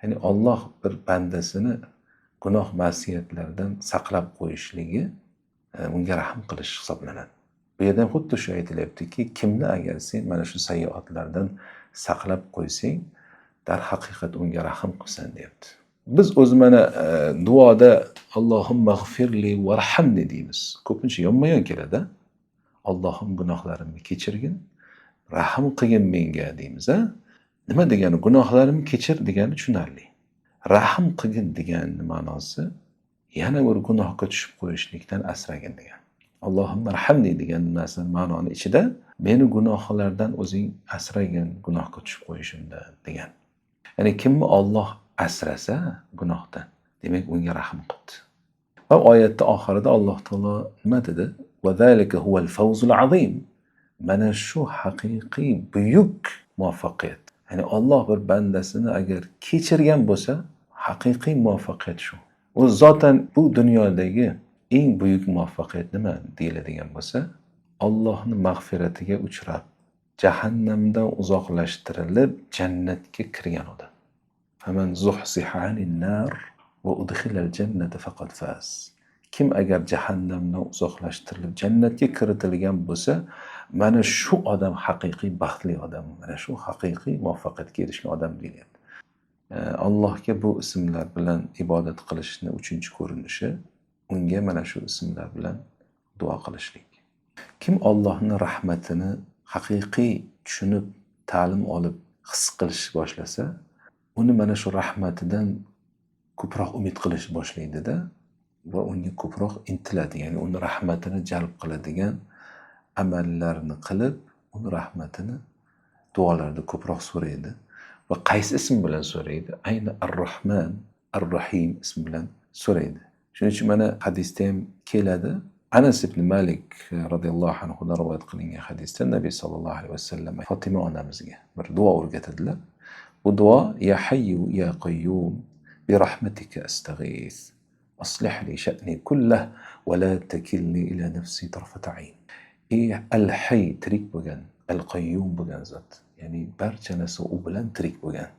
Ya'ni Alloh bir bandasini gunoh ma'siyatlardan saqlab qo'yishligi unga rahm qilish hisoblanadi. Bu yerda ham xuddi shu aytilyaptiki, kimni agar sen mana shu sayyiotlardan saqlab qo'ysang, darhaqiqat unga rahm qilsan deyapti. Biz o'zi mana duoda Allohumma g'firli warhamni deymiz. Ko'pincha yonma-yon keladi. Allohim gunohlarimni kechirgin Rahm qilgin menga deymiz, a? Nima degani? Gunohlarimni kechir degani tushunarli. Rahm qilgin degan ma'nosi yana bir gunohga tushib qo'yishlikdan asragin degan. Allohumma arhamni degan narsa ma'noni ichida meni gunohlardan o'zing asragin, gunohga tushib qo'yishimdan degan. Ya'ni kimni Alloh asrasa gunohdan, demak unga rahm qildi. Va oyatda oxirida Alloh taolo nima dedi? Va zalika huval fawzul azim. Mana shu haqiqiy buyuk muvaffaqiyat. Ya'ni Alloh bir bandasini agar kechirgan bo'lsa, haqiqiy muvaffaqiyat shu. U zotan bu dunyodagi eng buyuk muvaffaqiyat nima deyiladigan bo'lsa, Allohning mag'firatiga uchrab, jahannamdan uzoqlashtirilib, jannatga kirgan odam. Faman zuhziha anin nar va udkhilal jannata faqad faz. Kim agar jahannamdan uzoqlashtirilib, jannatga kiritilgan bo'lsa, mana shu odam haqiqiy baxtli odam, mana shu haqiqiy muvaffaqiyatga erishgan odam deyiladi. Allohga bu ismlar bilan ibodat qilishni uchinchi ko'rinishi unga mana shu ismlar bilan duo qilishlik. Kim Allohning rahmatini haqiqiy tushunib, ta'lim olib, his qilish boshlasa, uni mana shu rahmatidan ko'proq umid qilish boshlaydi-da va unga ko'proq intiladi, ya'ni uni rahmatini jalb qiladigan amallarni qilib, uni rahmatini duolarda ko'proq so'raydi. Va qaysi ism bilan so'raydi? Ayni Ar-Rahman, Ar-Rahim ismi bilan so'raydi. Shuning uchun mana hadisda ham keladi. Anas ibn Malik radhiyallohu anhu dan rivoyat qilingan hadisda Nabiy sallallohu alayhi vasallam Fatima onamizga bir duo o'rgatadilar. Bu duo: Ya hayyu ya qayyum bi rahmatika astag'is aslih li sha'ni kullah va la takilni ila nafsi tarfat ayn. Ey al-hayy, tirik bo'lgan, al-qayyum bo'lgan zot, ya'ni barcha narsa u bilan tirik bo'lgan,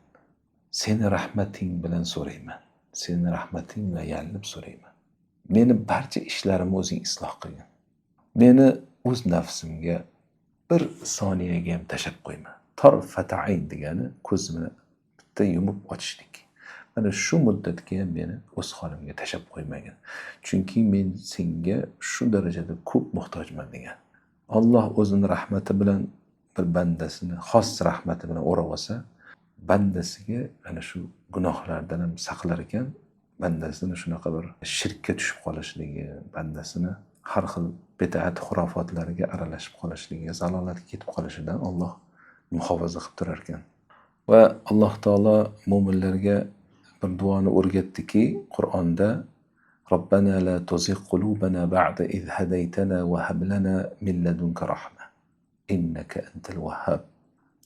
seni rahmating bilan so'rayman, seni rahmating bilan yalinib so'rayman. Meni barcha ishlarimni o'zing isloh qilgin. Meni o'z nafsimga bir soniyaga ham tashlab qo'yma. Tarfat ayn degani ko'zimni bitta yumib ochishlik. Mana shu muddatga ham meni o'z holimga tashlab qo'ymagin. Chunki men senga shu darajada ko'p muhtojman degan. Alloh o'zini rahmati bilan bir bandasini xos rahmati bilan o'rab olsa, bandasiga ana shu gunohlardan ham saqlar ekan, bandasini shunaqa bir shirkka tushib qolishligi, bandasini har xil bid'at xurofotlarga aralashib qolishligi, zalolatga ketib qolishidan Alloh muhofaza qilib turar ekan. Va Alloh taolo mo'minlarga bir duoni o'rgatdiki, Qur'onda Robbana la tuzigh qulubana ba'da iz hadaytana va hab lana min ladunka rahma innaka antal vahhab.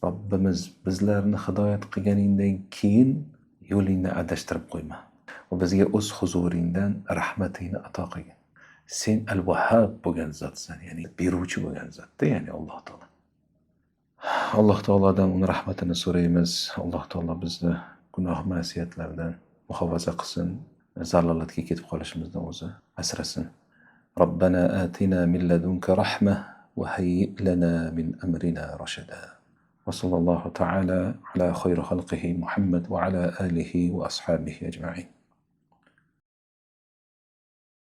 Robbimiz, bizlarni hidoyat qilganingdan keyin yo'lingni adashtirib qo'yma. Va bizga o'z huzuringdan rahmatingni ato qilgin. Sen al-Vahhab bo'lgan zotsan, ya'ni beruvchi bo'lgan zotda, ya'ni Alloh taolo. Alloh taolodan uni rahmatini so'raymiz. Alloh taolo bizni gunoh ma'siyatlardan muhofaza qilsin, zalolatga ketib qolishimizdan o'zi asrasin. Robbana atina min ladunka rahma va hayyi lana min amrina rashada. Va sallallohu ta'ala ala khayri xalqihi Muhammad va ala alihi va ashabihi ajma'in.